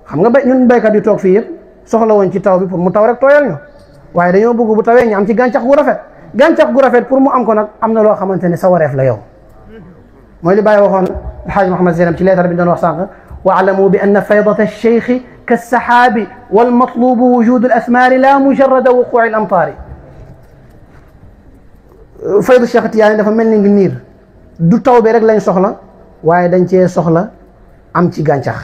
xam nga ñun béykat yu toog fii yëpp soxla woon ci taw bi pour mu taw rek tooyal ñu waaye dañoo bëgg bu tawee ñu am ci gàncax gu rafet pour mu am ko nag am na loo xamante ne sa wareef la yow mooy li Baye waxoon alxaaj Muhammad Zeynab ci leetar bi doon wax sànq waalamu bi anna faydata alcheikhi kassaxaabi walmatlubu wujudu alasmaari la mujarrada wuquci alamtaari fayda Cheikh Tijaani dafa mel ni niir du taw bi rek lañ soxla waaye dañ cee soxla am ci gàncax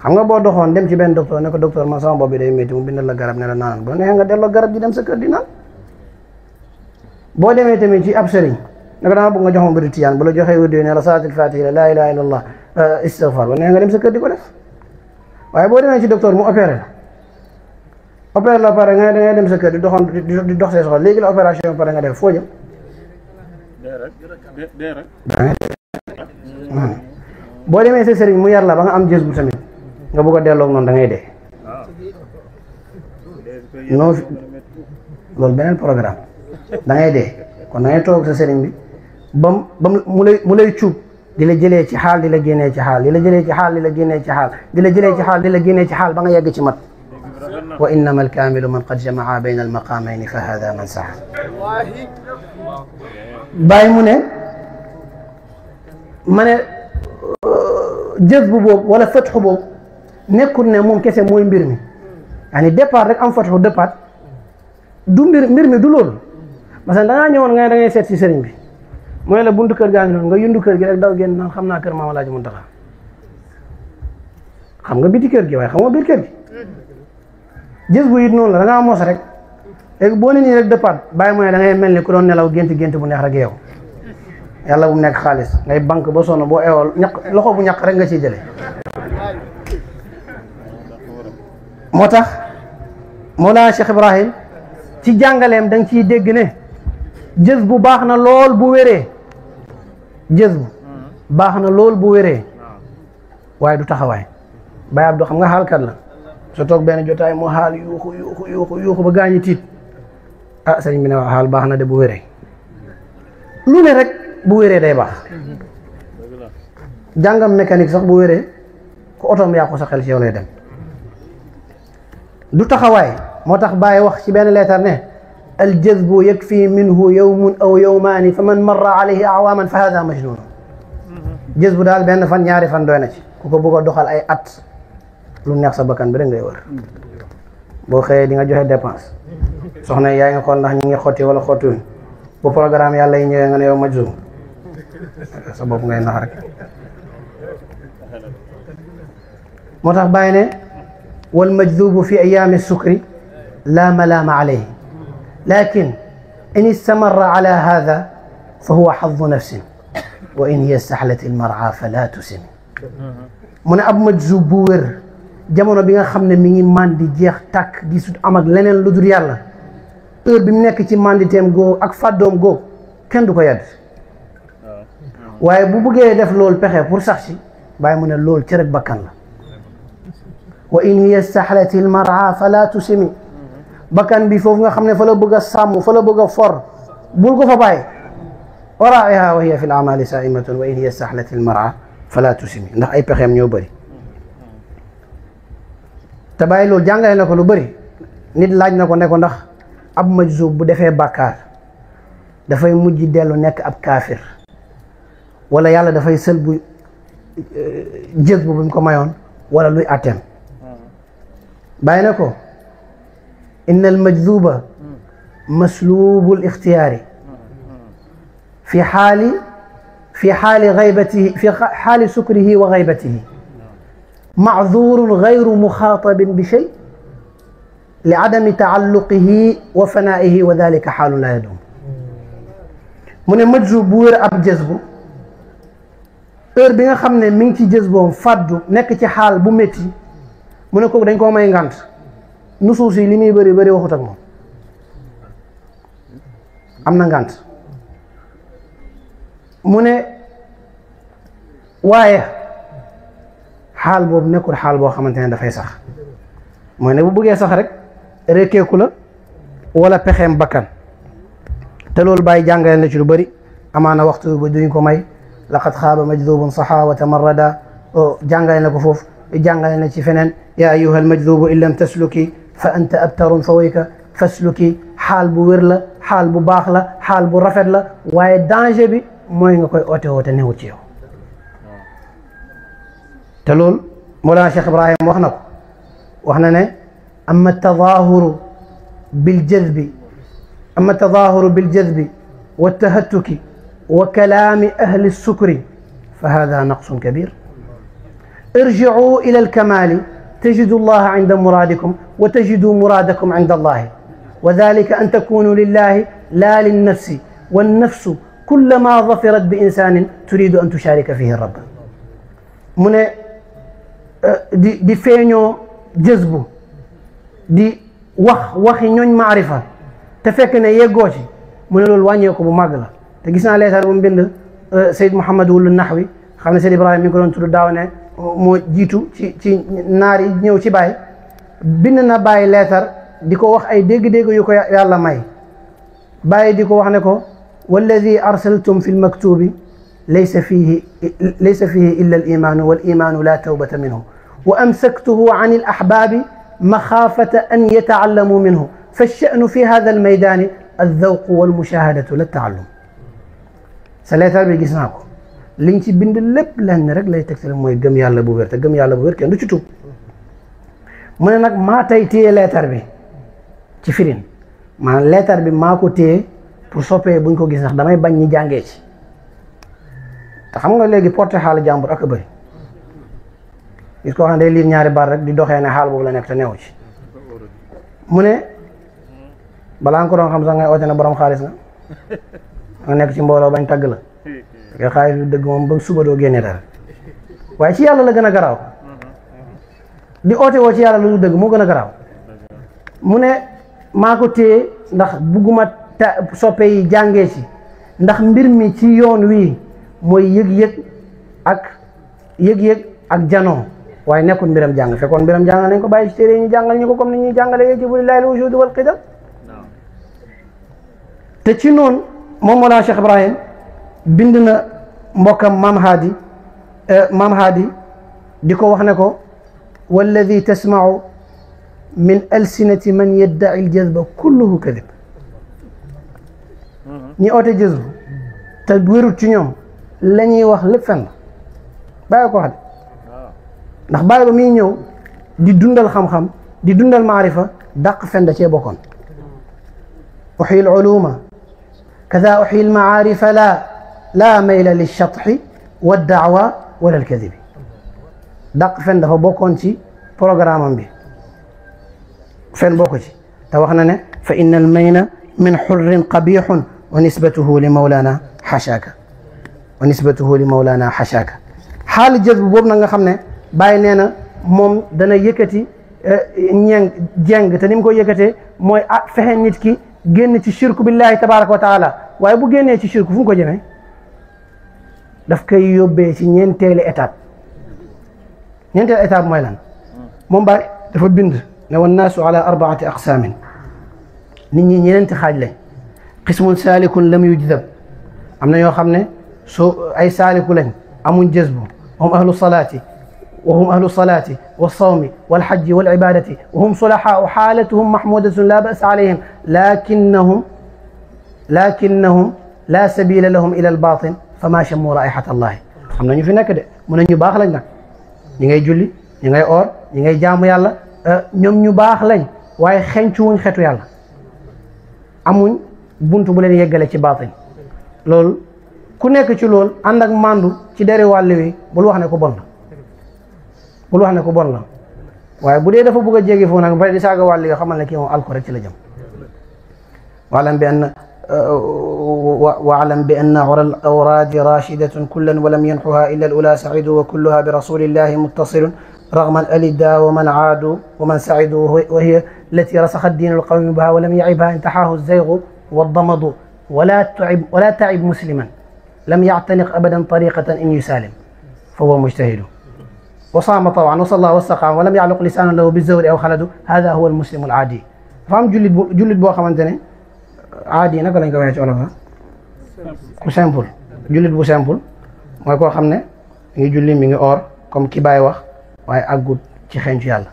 xam nga boo doxoon dem ci benn docteur ne ko docteur man sama bopp bi day métti mu bindal la garab ne la naanal boo neexee nga delloo garab ji dem sa kër di naan boo demee tamit ci ab sëriñ ne ko dama bëgg nga jox ma mbiri tiyaan bu la joxee wérdu ne la salaatul fatiha la ilaha illa allah istighfar ba neexee nga dem sa kër di ko def waaye boo demee ci docteur mu opéré la pare nga ne da ngay dem sa kër di dox see soxla léegi la opération pare nga def foo jëm boo demee sa sëriñ mu yar la ba nga am jës bu tamit nga bëgg a delloo noonu da ngay dee non loolu beneen programme da ngay dee kon da ngay toog sa sëriñ bi bam mu lay cuub di la jëlee ci xaal di la génnee ci xaal di la jëlee ci xaal di la génnee ci xaal di la jëlee ci xaal di la génnee ci xaal ba nga yegg ci mat wa innama alkaamilu man qad jamaa bayna almaqamayni fa hada man sax bàyyi mu ne ma ne jës bu boobu wala fatxu boobu nekkul ne moom kese mooy mbir mi yaani départ rek am fatxu départ du mbir mi du loolu parce que da ngaa ñëwoon nga da ngay seet si sëriñ bi mooy la buntu kër gaa ngi noonu nga yundu kër gi rek daw génn naan xam naa kër Maam Alaaji Muntaxa xam nga biti kër gi waaye xam nga biir kër gi jës bu it noonu la da ngaa mos rek léegi boo ne nii rek départ bàyyi mooy da ngay mel ni ku doon nelaw gént bu neex rek yow yàlla bu mu nekk xaalis ngay banque ba sonn boo eewal ñaq loxo bu ñaq rek nga ciy jëlee moo tax Mawlana Cheikh Ibrahim ci jàngaleem da nga ciy dégg ne jës bu baax na lool bu wéree jës bu baax na lool bu wéree waaye du taxawaay Baye Abdou xam nga xaalkat la su toog benn jotaay moo xaal yuuxu ba gaañi tiit ah sëriñ bi ne waa xaal baax na de bu wéree lu ne rek bu wéree day baax jàngam mécanique sax bu wéree ku otoom yàqu sa xel ci yow lay dem du taxawaay moo tax Baye wax ci benn leetar ne al jazbu yakfi minhu yawmun aw yawmaani fa man marra alayhi awaaman fa hada majnun jazbu daal benn fan ñaari fan doy na ci ku ko bëgg a doxal ay at lu neex sa bakkan bi rek ngay wër boo xëyee di nga joxe dépense soxna yaa ngi xool ndax ñu ngi xotti wala xottuñ bu programme yàlla yi ñëwee nga ne yow majnun sa bopp ngay nax rek moo tax Baye ne wal majdubu fi ayaami sukri la malaama alayhi lakin in istamarra ala hada fa huwa xaddu nafsin wa in hiya staxlat almar'a fala tusim mu ne ab majzub bu wér jamono bi nga xam ne mi ngi mandi jeex tàkk di sut am ak leneen lu dul yàlla heure bi mu nekk ci manditeem googu ak fàddoom googu kenn du ko yedd waaye bu bëggee def loolu pexe pour sax si bàyyi mu ne loolu ci rek bakkan la wa in hiya staxlat almar'a fala tusimi bakkan bi foofu nga xam ne fa la bëgg a sàmm fa la bëgg a for bul ko fa bàyyi waraiha wa hiya fi l amali saimatun wa in hiya staxlat almar'a fala tusimi ndax ay pexeem ñoo bëri te bàyyi loolu jàngale na ko lu bëri nit laaj na ko ne ko ndax ab majzub bu defee bàkkaar dafay mujj dellu nekk ab kaafir wala yàlla dafay sël bu jës bu mu ko mayoon wala luy atteem bàyyi na ko inna al majzuba maslubu al ixtiyaari fi xaali gaybatihi fi xaali sukrihi wa gaybatihi معذور غير مخاطب بشيء لعدم تعلقه وفنائه وذلك حال لا يدوم من مجزوب بوير اب جذبو heure bi nga xam ne mi ngi ci jëzboom faddu nekk ci xaal bu métti mu ne kooku dañ koo may ngant nusuus yi li muy bëri bëri waxut ak moom am na ngant mu ne waaye xaal boobu nekkul xaal boo xamante ne dafay sax mooy ne bu bëggee sax rek rekkeeku la wala pexeem bakkan te loolu bàyyi jàngale na ci lu bëri amaana waxtu ba duñ ko may laqad xaaba majdubun saxa wa tamarrada jàngale na ko foofu jàngale na ci feneen yaa ayuha almajdubu in lam tasluki fa anta abtarun fa wayka fasluki xaal bu wér la xaal bu baax la xaal bu rafet la waaye danger bi mooy nga koy oote woote newut ci yow te loolu Mawlana Cheikh Ibrahim wax na ko wax na ne amma tadahuru biljadbi wa tahattuki wa kalaami ahli sukri fa hada naqsun kabir irji'u ila alkamali tajidu allaha inda muradikum wa tajidu muradakum inda allahi wa dhalika an takunu lillahi la linnafsi wannafsu kullama dhafirat bi insanin turidu an tusharika fihi rabb mu ne di feeñoo jëzbu di waxi ñooñ maarifa te fekk ne yeggoo ci mu ne loolu wàññeeku bu màgg la te gis naa leetar bu mu bind Seyd Mouhamed Wulu Naxwi xam ne Seyd Ibrahima mi ngi ko doon tudd daaw ne moo jiitu ci naar yi ñëw ci Baay bind na Baay leetar di ko wax ay dégg-dégg yu ko yàlla may Baay di ko wax ne ko walladi arsaltum fi lmaktubi laysa fihi illa alimaanu wal imaanu la tawbata minhu wa amsaktuhu an alahbaabi maxaafata an yataallamu minhu فالشأن في هذا الميدان الذوق والمشاهدة لا التعلم sa leetar bi gis naa ko liñ ci bind lépp lenn rek lay tegtal mooy gëm yàlla bu wér te gëm yàlla bu wér kenn du ci tuub mu ne nag maa tey téye leetar bi ci firin maanaam leetar bi maa ko téye pour soppee buñ ko gis ndax damay bañ ñi jàngee ci te xam nga léegi porté xaal jàmbur ak a bëri gis koo xam ne day liir ñaari baat rek di doxee ne xaal boobu la nekk te newu ci mu ne balaa nga ko doon xam sax ngay oote ne borom xaalis nga nekk ci mbooloo bañ tagg la nga xaalis lu dëgg moom ba suba doo génnee dara waaye ci yàlla la gën a garaaw di oote woo ci yàlla lu dëgg moo gën a garaaw mu ne maa ko téye ndax bugguma soppe yi jàngee ci ndax mbir mi ci yoon wii mooy yëg-yëg ak janoo waaye nekkul mbiram jàng fekkoon mbiram jàng nañ ko bàyyi ci téere yi ñu jàngal ñu ko comme ni ñuy jàngale yajibu lillahi al-wujudu wal qidam te ci noonu moom Mawlana Cheikh Ibrahim bind na mbokkam maam haadi di ko wax ne ko walladi tasmau min alsinati man yaddaci aljazba kulluhu kadib ñi oote jazbu te wérut ci ñoom la ñuy wax lépp fen la bàyyi ko wax de ndax bàyyi ba muy ñëw di dundal xam-xam di dundal maarifa dàq fen da cee bokkoon uxyi al uluma kada uxyi al maarifa la mayla lilchatxi waddaawa wala alkadibi dàq fen dafa bokkoon ci programme am bi fen bokk ci te wax na ne fa inna al mayna min xurrin qabixun wa nisbatuhu li mawlana xachaaka xaali jazbu boobu nag nga xam ne bàyyi nee na moom dana yëkkati jeng te ni mu ko yëkkatee mooy fexe nit ki génn ci shirku billahi tabaraka wa taala waaye bu génnee ci shirku fu mu ko jëmee daf koy yóbbee ci ñeenteelu étape mooy lan moom Baay dafa bind ne wan naasu ala arbaati aqsaamin nit ñi ñeneenti xaaj lañ qismun saalikun lam yujdab am na ñoo xam ne soo ay saaliku lañ amuñ jazbu hum ahlu salaati وهم أهل الصلاة والصوم والحج والعبادة وهم صلحاء حالتهم محمودة لا بأس عليهم لكنهم لا سبيل لهم إلى الباطن فما شموا رائحة الله xam na ñu fi nekk de mu ne ñu baax lañ nag ñi ngay julli ñi ngay oor ñi ngay jaamu yàlla ñoom ñu baax lañ waaye xencuwuñ xetu yàlla amuñ buntu bu leen yeggale ci baatin loolu ku nekk ci loolu ànd ak mandu ci deri wàll wi bul wax ne ko bon la waaye bu dee dafa bëgg a jéggi foofu nag ba di saaga wàll yoo xamal ne kii moom alko rek ci la jëm واعلم بأن عرى الأوراد راشدة كلا ولم ينحها إلا الأولى سعيد وكلها برسول الله متصل رغم الألدا ومن عادوا ومن سعدوا وهي التي رسخ الدين القويم بها ولم يعبها انتحاه الزيغ والضمض ولا تعب مسلما لم يعتنق أبدا طريقة إن يسالم فهو مجتهد وصام طوعا وصلى واستقام ولم يعلق لسانه له بالزور أو خلد هذا هو المسلم العادي فهم jullit boo xamante ne aadi naka lañ ko waxee ci olof ku simple jullit bu simple mooy koo xam ne mi ngi julli mi ngi or comme ki Baay wax waaye àggut ci xeeñcu yàlla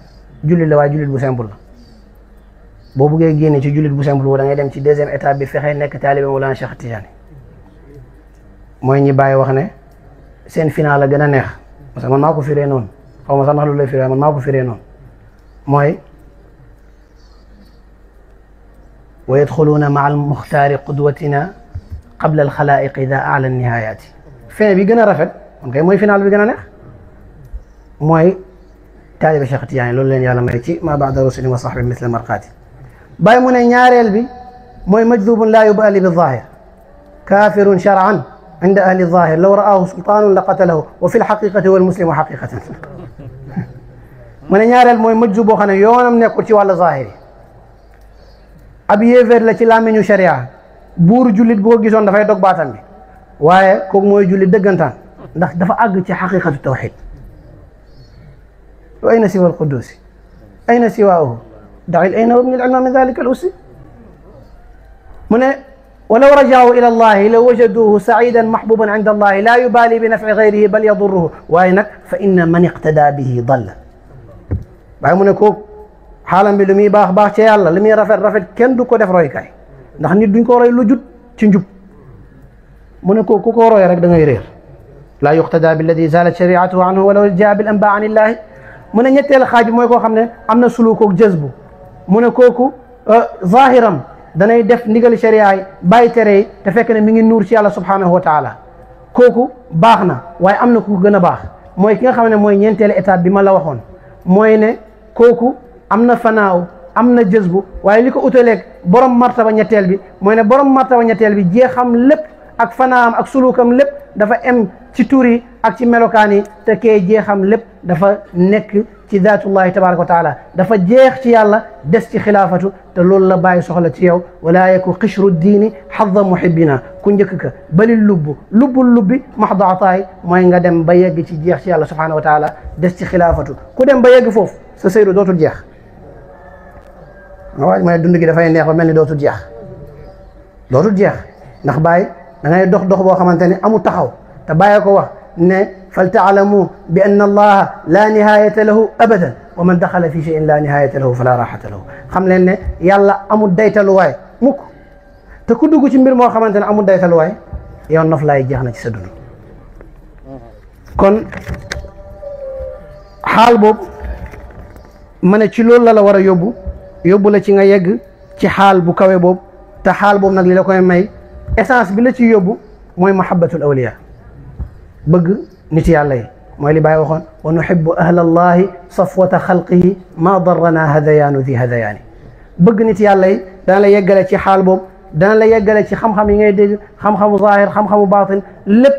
jullit la waaye jullit bu simple la boo buggee génne ci jullit bu simple da ngay dem ci deuxième étape bi fexe nekk taalibe Mawlana Cheikh Tidiane mooy ñi Baay wax ne seen final la gën a neex parce que man maa ko firee noonu xaw ma sax ndax lu lay firee man maa ko firee noonu mooy wa yadxuluuna maa almuxtaari qudwatina qabla alxalaa'iq ida aala nihayaati fin bi gën a rafet man kay mooy final bi gën a neex mooy taalibe Cheikh Tidiane loolu leen yàlla may ci ma baada rusuli wa sahbi misla marqaati Baay mu ne ñaareel bi mooy majdubun laa yubaali bi zaahir kaafirun shar'an inda ahli zaahir law ra'aahu sultaanun la qatalahu wa fi lxaqiqati wal muslimu xaqiqatan mu ne ñaareel mooy majdub boo xam ne yoonam nekkul ci wàllu zaahir yi ab yéeféer la ci làmmiñu sharia buur jullit bu ko gisoon dafay dog baatam bi waaye kooku mooy jullit dëggantaan ndax dafa àgg ci xaqiqatu tawxid وأين سوى القدوس؟ أين سواه؟ دع الأين وابن العلم من ذلك الأس. من ولو رجعوا إلى الله لوجدوه سعيدا محبوبا عند الله لا يبالي بنفع غيره بل يضره وأينك فإن من اقتدى به ضل. waaye mu ne kooku xaalam bi lu muy baax baax ci yàlla li muy rafet rafet kenn du ko def roykaay ndax nit duñ ko roy lu jut ci njub mu ne kooku ku ko roy rek da ngay réer. laa yuqtada billadi zalat shariatuhu anhu walaw jaa bil anba an illahi. mu ne ñetteel xaaj bi mooy koo xam ne am na sulukoog jazbu mu ne kooku zahiram danay def ndigal sharia yi bàyyi tere yi te fekk ne mi ngi nuur ci yàlla subhanahu wa taala kooku baax na waaye am na ku gën a baax mooy ki nga xam ne mooy ñeenteelu étape bi ma la waxoon mooy ne kooku am na fanaaw am na jazbu waaye li ko utaleeg borom martaba ñetteel bi mooy ne borom martaba ñetteel bi jeexam lépp ak fanaam ak sulukam lépp dafa em ci tur yi ak ci melokaan yi te kee jeexam lépp dafa nekk ci zaatullahi tabaraka wa taala dafa jeex ci yàlla des ci xilaafatu te loolu la bàyyi soxla ci yow wala yaku xishru diini xadda muhibbina ku njëkk ka bali lubbul lubbi maxda ataay mooy nga dem ba yegg ci jeex ci yàlla subhanahu wa taala des ci xilaafatu ku dem ba yegg foofu sa seyru dootul jeex nga waaj ma ne dund gi dafay neex ba mel ni dootul jeex ndax bàyyi da ngay dox boo xamante ne amul taxaw te bàyyi ko wax ne faltaalamu bi anna allaha la nihayata lahu abadan wa man daxala fi cheyin la nihayata lahu fala raxata lahu xam leen ne yàlla amul daytaluwaay mukk te ku dugg ci mbir moo xamante ne amul daytaluwaay yow nof laay jeex na ci sa dund kon xaal boobu ma ne ci loolu la war a yóbbu la ci nga yegg ci xaal bu kawe boobu te xaal boobu nag li la koy may essence bi la ci yóbbu mooy mahabbatul awliya bëgg nit yàlla yi mooy li Baay waxoon wa nuhibbu ahla allahi safwata xalqihi ma darrana hadayaanu di hadayaani bëgg nit yàlla yi dana la yeggale ci xaal boobu dana la yeggale ci xam-xam yi ngay dégg xam-xamu zahir xam-xamu baatin lépp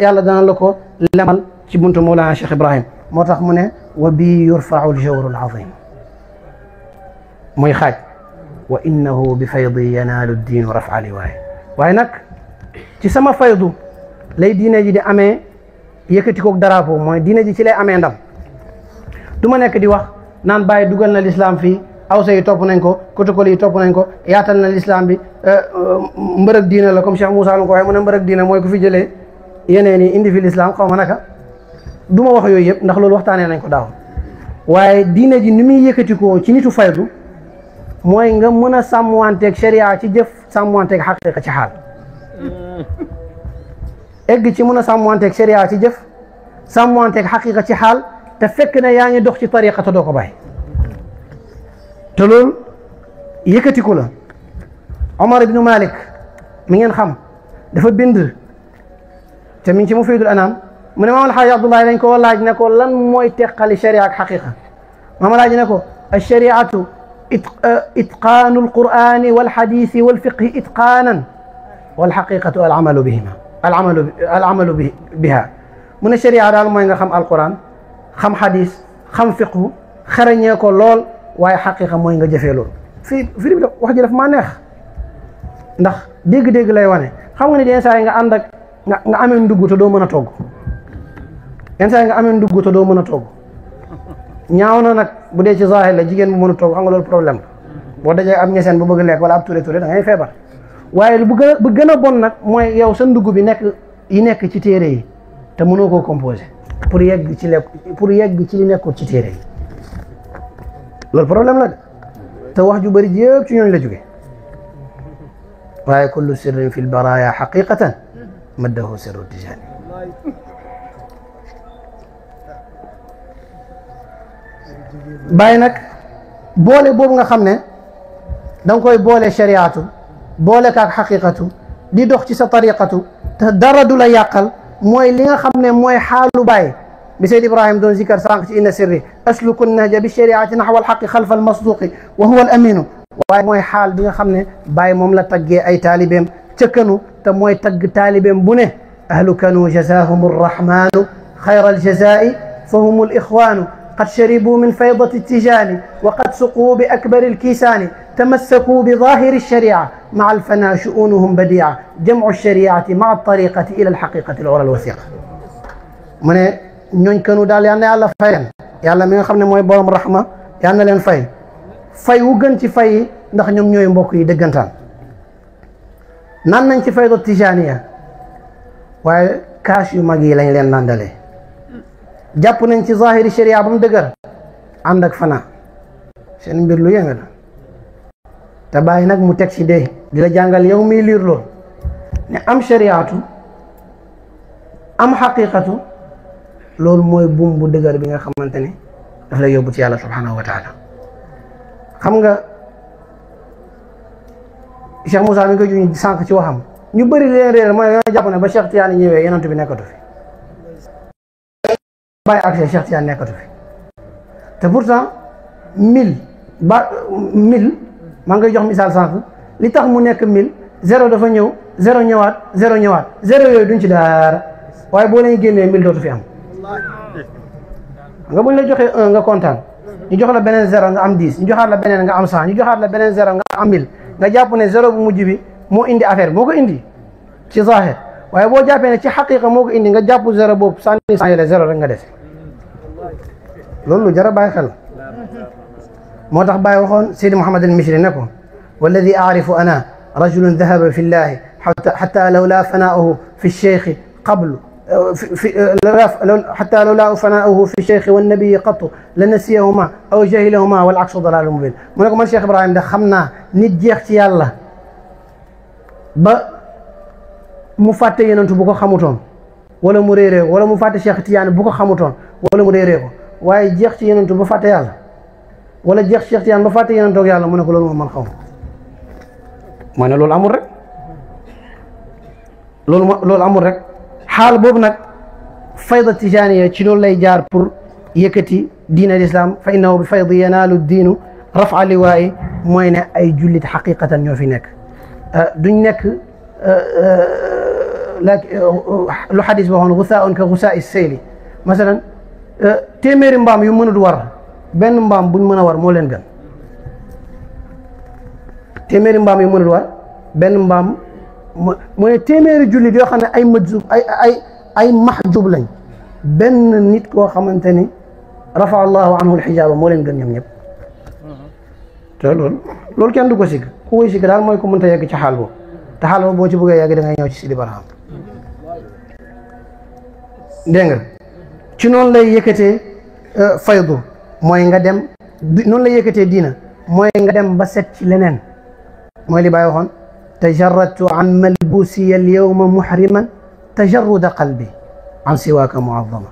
yàlla dana la ko lemal ci buntu Mawlana Cheikh Ibrahim moo tax mu ne wa bi yurfau ljawru alazim muy xaaj wa innahu bi faydi yanaalu diinu rafa liwaay waaye nag ci sama faydu lay diine ji di amee yëkkati koog drapeau mooy diine ji ci lay amee ndam du ma nekk di wax naan bàyyi dugal na l'islam fii awsa yi topp nañ ko protocole yi topp nañ ko yaatal na l'islam bi mbërëg diine la comme Cheikh Moussa lu ko waxee mu ne mbërëg diine mooy ku fi jëlee yeneen yi indi fi l'islam xaw ma naka du ma wax yooyu yëpp ndax loolu waxtaanee nañ ko daaw waaye diine ji ni muy yëkkati ko ci nitu faydu mooy nga mën a sàmmanteeg sharia ci jëf sàmmanteeg xaqiqa ci xaal egg ci mën a sàmmanteeg sharia ci jëf sàmmanteeg xaqiqa ci xaal te fekk ne yaa ngi dox ci tariqa te doo ko bàyyi te loolu yëkkatiku la Omar ibnu Malik mi ngeen xam dafa bind te mi ngi ci Mufidul Anam mu ne Maam Alxaaji Abdullahi dañ ko laaj ne ko lan mooy teqali sharia ak xaqiqa maam laaj ne ko alshariatu itqaanu alqur'ani walxadisi walfiqhi itqaanan walxaqiqatu alamalu biha mu ne sharia daal mooy nga xam alquran xam xadis xam fiqhu xarañee ko lool waaye xaqiqa mooy nga jëfee loolu fii bi wax ji daf maa neex ndax dégg-dégg lay wane xam nga ne yenn saa yi nga ànd ak nga amee ndugg te doo mën a togg yenn saa yi nga amee ndugg te doo mën a togg ñaaw na nag bu dee ci zahir la jigéen bu mën a togg xam nga loolu problème la boo dajee ab ñeseen bu bëgg lekk wala ab ture da ngay feebar waaye bu gën a bon nag mooy yow sa ndugg bi nekk ci téere yi te mënoo koo composé pour yegg ci li nekkul ci téere yi loolu problème la de te wax ju bëri yëpp ci ñooñu la jóge waaye kullu sirrin fi lbaraya xaqiqatan maddahu sirru tijani bàyyi nag boole boobu nga xam ne da nga koy boole shariatu boole kaak xaqiqatu di dox ci sa tariqatu te dara du la yàqal mooy li nga xam ne mooy xaalu bàyyi bi Seyd Ibrahim doon zikar sànq ci inna sirri asluku nahja bi shariati naxwa alxaqi xalfa almasduqi wa huwa al aminu waaye mooy xaal bi nga xam ne bàyyi moom la taggee ay taalibeem ca kanu te mooy tagg taalibeem bu ne ahlu kanu jazahum arrahmanu xayra aljazai fa hum alixwanu قد شربوا من فيضة التجان وقد سقوا بأكبر الكيسان تمسكوا بظاهر الشريعة مع الفنا شؤونهم بديعة جمع الشريعة مع الطريقة إلى الحقيقة العرى الوثيقة من ñooñ kanu daal yal na yàlla fay leen yàlla mi nga xam ne mooy borom rahma yal na leen fay fay wu gën ci fay yi ndax ñoom ñooy mbokk yi dëggantaan naan nañ ci fayda tijaaniya waaye kaas yu mag yi lañ leen nandalee jàpp nañ ci zahiri sharia ba mu dëgër ànd ak fana seen mbir lu yënga la te bàyyi nag mu teg ci dee di la jàngal yow miy liir lool ne am shariatu am xaqiqatu loolu mooy buum bu dëgër bi nga xamante ne daf lay yóbbu ci yàlla subhanahu wa taala xam nga Cheikh Moussa mi nga juñ sànq ci waxam ñu bëri leen réer mooy dañoo jàpp ne ba Cheikh Tidiane ñëwee yonent bi nekkatu fi bàyyi accès Cheikh Tidiane nekkatu fi te pourtant 1000 maa ngay jox misaal sànq li tax mu nekk 1000 zéro dafa ñëw zéro ñëwaat zéro ñëwaat zéro yooyu duñ ci dara waaye boo leen génnee 1000 dootu fi am nga buñ la joxee 1 nga kontaan ñu jox la beneen zéro nga am 10 ñu joxaat la beneen nga am 100 ñu joxaat la beneen zéro nga am 1000 nga jàpp ne zéro bu mujj bi moo indi affaire moo ko indi ci zahir waaye boo jàppee ne ci xaqiqa moo ko indi nga jàpp zéro boobu sànni yele zéro rek nga def loolu lu jar a bàyyi xel moo tax Baye waxoon Seydi Mouhamed al Mishri ne ko walladi aarifu ana rajulun dahaba fi llahi xata lawla fanaauhu fi cheikhi qablu حتى لولا فناؤه في الشيخ والنبي قط لنسيهما او جهلهما والعكس ضلال مبين mu ne ko man Cheikh Ibrahim da xam naa nit jeex ci yàlla ba mu fàtte yenentu bu ko xamutoon wala mu réeree wala mu fàtte Cheikh Tidiane bu ko xamutoon wala mu réeree ko waaye jeex ci yenentu ba fàtte yàlla wala jeex ci Cheikh Tidiane ba fàtte yenentu ak yàlla mu ne ko loolu moom man xaw ma mooy ne loolu amul rek loolu amul rek xaal boobu nag fayda tijaaniya ci loolu lay jaar pour yëkkati diin al islam fa innahu bi faydi yanaalu diinu rafa liwaayi mooy ne ay jullit xaqiqatan ñoo fi nekk duñ nekk lu xadis waxoon gusaaun ka gusaai seyli masalan téeméeri mbaam yu mënut war benn mbaam buñ mën a war moo leen gën téeméeri mbaam yu mënut war benn mbaam mu ne téeméeri jullit yoo xam ne ay majzub ay mahjub lañ benn nit koo xamante ni rafa allahu anhu alxijaaba moo leen gën ñoom ñëpp te loolu kenn du ko sigg ku koy sigg daal mooy ko mënta yegg ci xaal boobu te xaal boobu boo ci bëggee yegg da ngay ñëw ci Sidi Barham dégg nga ci noonu lay yëkkatee faydu mooy nga dem noonu lay yëkkatee diina mooy nga dem ba set ci leneen mooy li Baay waxoon tajarradtu an malbusiya alyawma muhriman tajarruda qalbi an siwaaka muazzama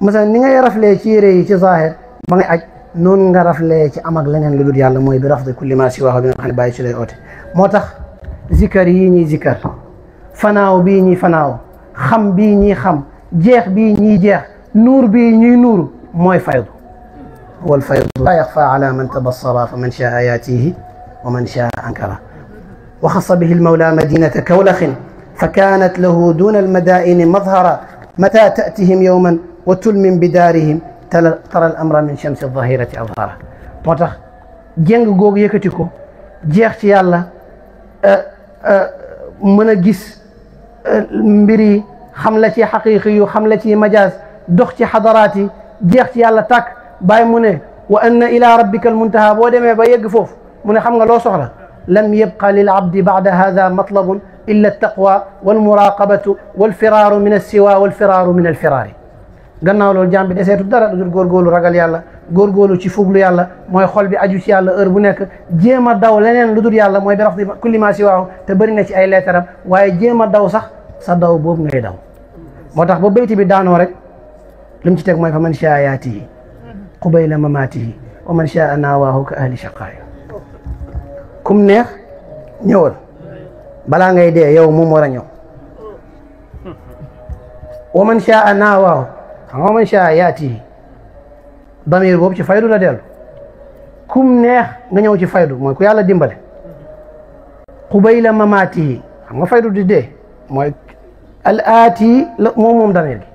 masalan ni ngay raflee ci yére yi ci zahir ba ngay aj noonu nga raflee ci am ak leneen lu dul yàlla mooy bi rafdi kulli ma siwaahu bi nga xam ne bàyyi ci lay oote moo tax zikar yii ñuy zikar fanaaw bii ñuy fanaaw xam bii ñuy xam jeex bii ñuy jeex nuur bii ñuy nuur mooy faydu wal faydu laa yaxfa ala man tabassara fa man shaa yaatihi wa man shaa ankara wa xassa bihi almawla madinata kawlaxin fa kaanat lahu duna almadaini madhara mata tatihim yowman wa tulmin bidaarihim tara al amra min chamsi aldahirati adhara moo tax jéng googu yëkkati ko jeex ci yàlla mën a gis mbir yi xam la ci xaqiqi yu xam la ci majaaz dox ci xadaraat yi jeex ci yàlla tàkk bàyyi mu ne wa anna ila rabbika almuntaha boo demee ba yegg foofu mu ne xam nga loo soxla lam yabqa lil abdi ba'da hada matlabun illa altaqwa walmuraqabatu walfiraaru min alsiwa walfiraaru min alfiraari gannaaw loolu jaam bi deseetu dara dul góorgóorlu ragal yàlla góorgóorlu ci fuglu yàlla mooy xol bi aju ci yàlla heure bu nekk jéem a daw leneen lu dul yàlla mooy bi rafdi kulli ma siwaahu te bëri na ci ay leetaram waaye jéem a daw sax sa daw boobu ngay daw moo tax ba bayti bi daanoo rek li mu ci teg mooy fa man shaa yaatihi qubayla mamaatihi wa man shaa naawaahu ka ahli shaqaaya kum neex ñëwal balaa ngay dee yow moom war a ñëw wa man shaa naawaahu xam nga man shaa yaatihi damir boobu ci faydu la dellu kum neex nga ñëw ci faydu mooy ku yàlla dimbale qubayla mamaatihi xam nga faydu di dee mooy al aati moom damir gi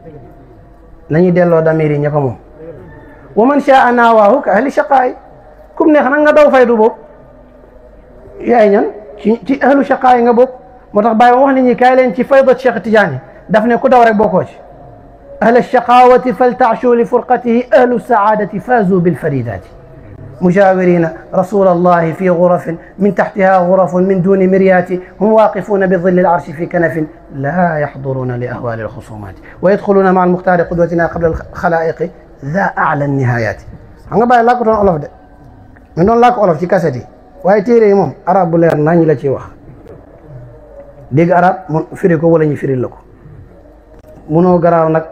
nañuy delloo damir yi ña ko moom wa man shaa naawaahu ka ahli shaqaay kum neex nag nga daw faydu boobu yaay ñan ci ahlu shaqaay nga bokk moo tax bàyyi wax nit ñi kaay leen ci faydat Cheikh Tidiane daf ne ku daw rek bokkoo ci أهل الشقاوة فلتعشوا لفرقته، أهل السعادة فازوا بالفريدات. مجاورين رسول الله في غرف من تحتها غرف من دون مريات، هم واقفون بظل العرش في كنف لا يحضرون لأهوال الخصومات، ويدخلون مع المختار قدوتنا قبل الخلائق ذا أعلى النهايات. nga bàyyi làkk doon olof de ñu doon làkk olof ci kaset yi, waaye téere yi moom arab bu leer nañ la ciy wax. dégg arab mun firi ko wala ñu firil la ko. munoo garaaw nag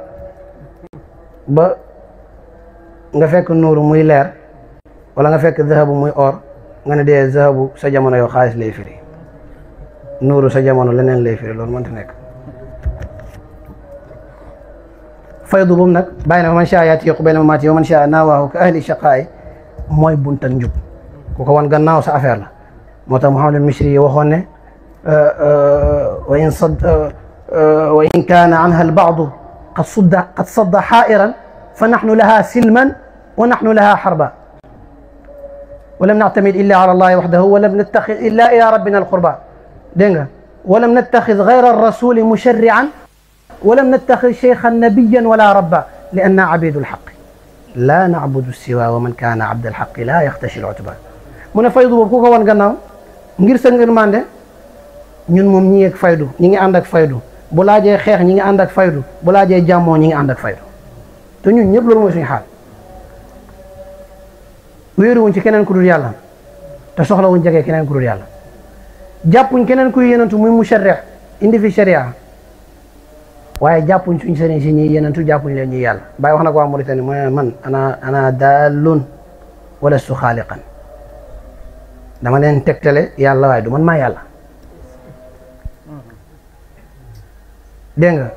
ba nga fekk nuuru muy leer wala nga fekk zahabu muy or nga ne dee zahabu sa jamono yow xaalis lay firi, nuuru sa jamono leneen lay firi, loolu mënta nekk. faydu boobu nag bàyyi na man shaa yatiiqu bayna mamaati wa man shaa naawaahu ka ahli shaqaa'i mooy buntan njub ku ko wan gannaaw sa affaire la. moo tax Muhammadul Mishri waxoon ne wa in kaana anha al-ba'du qad sadda haa'iran fa nahnu laha silman wa nahnu laha harba wa lam na'tamid illa ala allahi wahdahu wa lam nattakhid illa ila rabbina al-qurba. dégg nga wa lam nattakhid ghayra ar-rasuli musharri'an wa lam nattakhid shaykhan nabiyyan wala rabba li anna abidu al-haqq la na'budu siwa wa man kaana abda al-haqq la yaxtashi al-utba. mu ne faydu boobu ku ko wan gannaaw ngir sa ngërmande ñun moom ñi ngi ak faydu, ñi ngi ànd ak faydu. bu laajee xeex ñi ngi ànd ak faydu, bu laajee jàmmoo ñi ngi ànd ak faydu. te ñun ñëpp loolu mooy suñu xaal. wéeruwuñ ci keneen ku dul yàlla te soxlawuñ jege keneen ku dul yàlla. jàppuñ keneen kuy yenantu muy musharrih indi fi sharia, waaye jàppuñ suñ sëriñ si ñuy yenantu, jàppuñ leen ñuy yàlla. Baay wax na ko waa Mauritanie mu ne man ana daalun wala su xaaliqan, dama leen tegtale yàlla waaye du man maa yàlla. dégg nga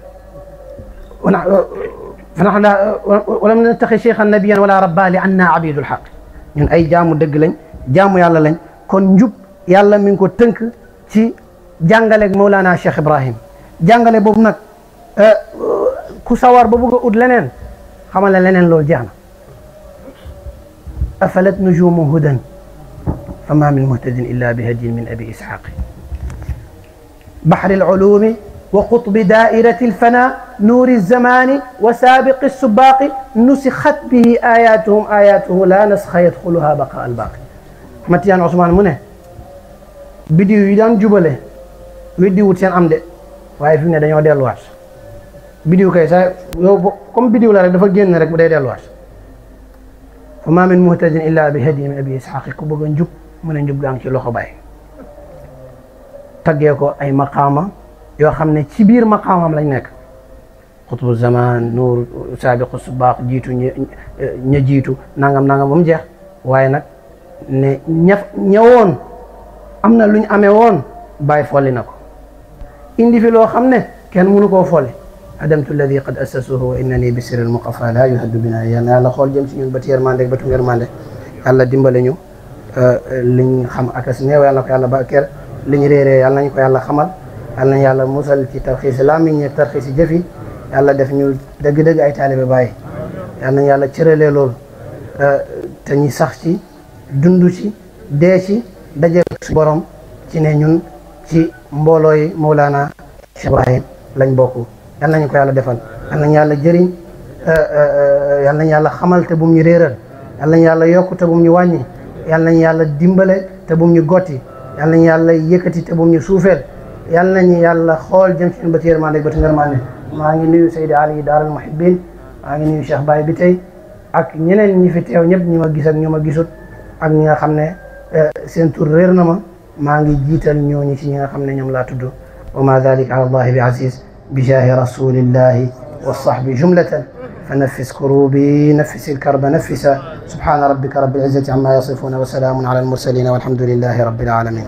wala mun nattaxi cheikhan nabiyan wala rabba li anna abidul xaq, ñun ay jaamu dëgg lañ, jaamu yàlla lañ. kon njub yàlla mi ngi ko tënk ci jàngaleeg Mawlana Cheikh Ibrahim. jàngale boobu nag ku sawar ba bëgg a ut leneen xamal ne leneen loolu jeex na. afalat nujumu hudan fama min muhtadin illa bi hadiyin min abi ishaq bahri al-ulumi وقطب دائرة الفناء نور الزمان وسابق السباق نسخت به آياته لا نسخ يدخلها بقاء الباقي. Matiyaan Ousmane mu ne bidiw yi daan jubale weddi wut seen am de, waaye fi mu ne dañoo delluwaat. bidiw kay sa yow comme bidiw la rek dafa génn rek bu day delluwaat. fa ma min muhtadin illa bi hadi min abi ishaq, ku bëgg a njub mu ne njub gaa ngi ci loxo Baay. taggee ko ay maqaama yoo xam ne ci biir maqaamam lañ nekk. xutbu zaman, nuur, saabiqu subaax, jiitu ña jiitu nangam nangam ba mu jeex. waaye nag ne ñëwoon am na luñ amee woon Baay folli na ko indi fi loo xam ne kenn mënu koo folli. adamtu alladi qad assasuhu wa innani bi sirril muqafa la yuhaddu bina. yàlla xool jëm si ñun ba yërmande ba tu yërmande. yàlla dimbale ñu liñ xam akas néew yàlla na ko yàlla barkeel, liñ réeree yàlla nañ ko yàlla xamal. yàlla nañ yàlla musal ci tarxiisi làmmiñ ak tarxiisi jëf yi. yàlla def ñu dëgg-dëgg ay taalibe Baay. yàlla nañ yàlla cëralee loolu te ñi sax ci dund ci dee ci daje su borom ci ne ñun ci mbooloo yi Mawlana Cheikh Ibrahim lañ bokk. yàlla nañ ko yàlla defal. yàlla nañ yàlla jëriñ, yàlla nañ yàlla xamal te bum ñu réeral. yàlla nañ yàlla yokk te bum ñu wàññi. yàlla nañ yàlla dimbale te bum ñu gotti. yàlla nañ yàlla yëkkati te bum ñu suufeel. yàlla nañu yàlla xool jëm ci ba yërmande ba ngërmande. maa ngi nuyu Seydi Ali Daaral Muhibbin, maa ngi nuyu Cheikh Baye bi tey ak ñeneen ñi fi teew ñëpp, ñi ma gis ak ñu ma gisut ak ñi nga xam ne seen tur réer na ma. maa ngi jiital ñooñu ci ñi nga xam ne ñoom laa tudd. wa ma dalika ala allahi bi aziz bi jaahi rasulillahi wa sahbi jumlatan fa nafis kurubi nafis ilkarba nafisa subhana rabbika rabbil izzati amma yasifuna wa salaamun ala almursalina walhamdulillahi rabbil alamin.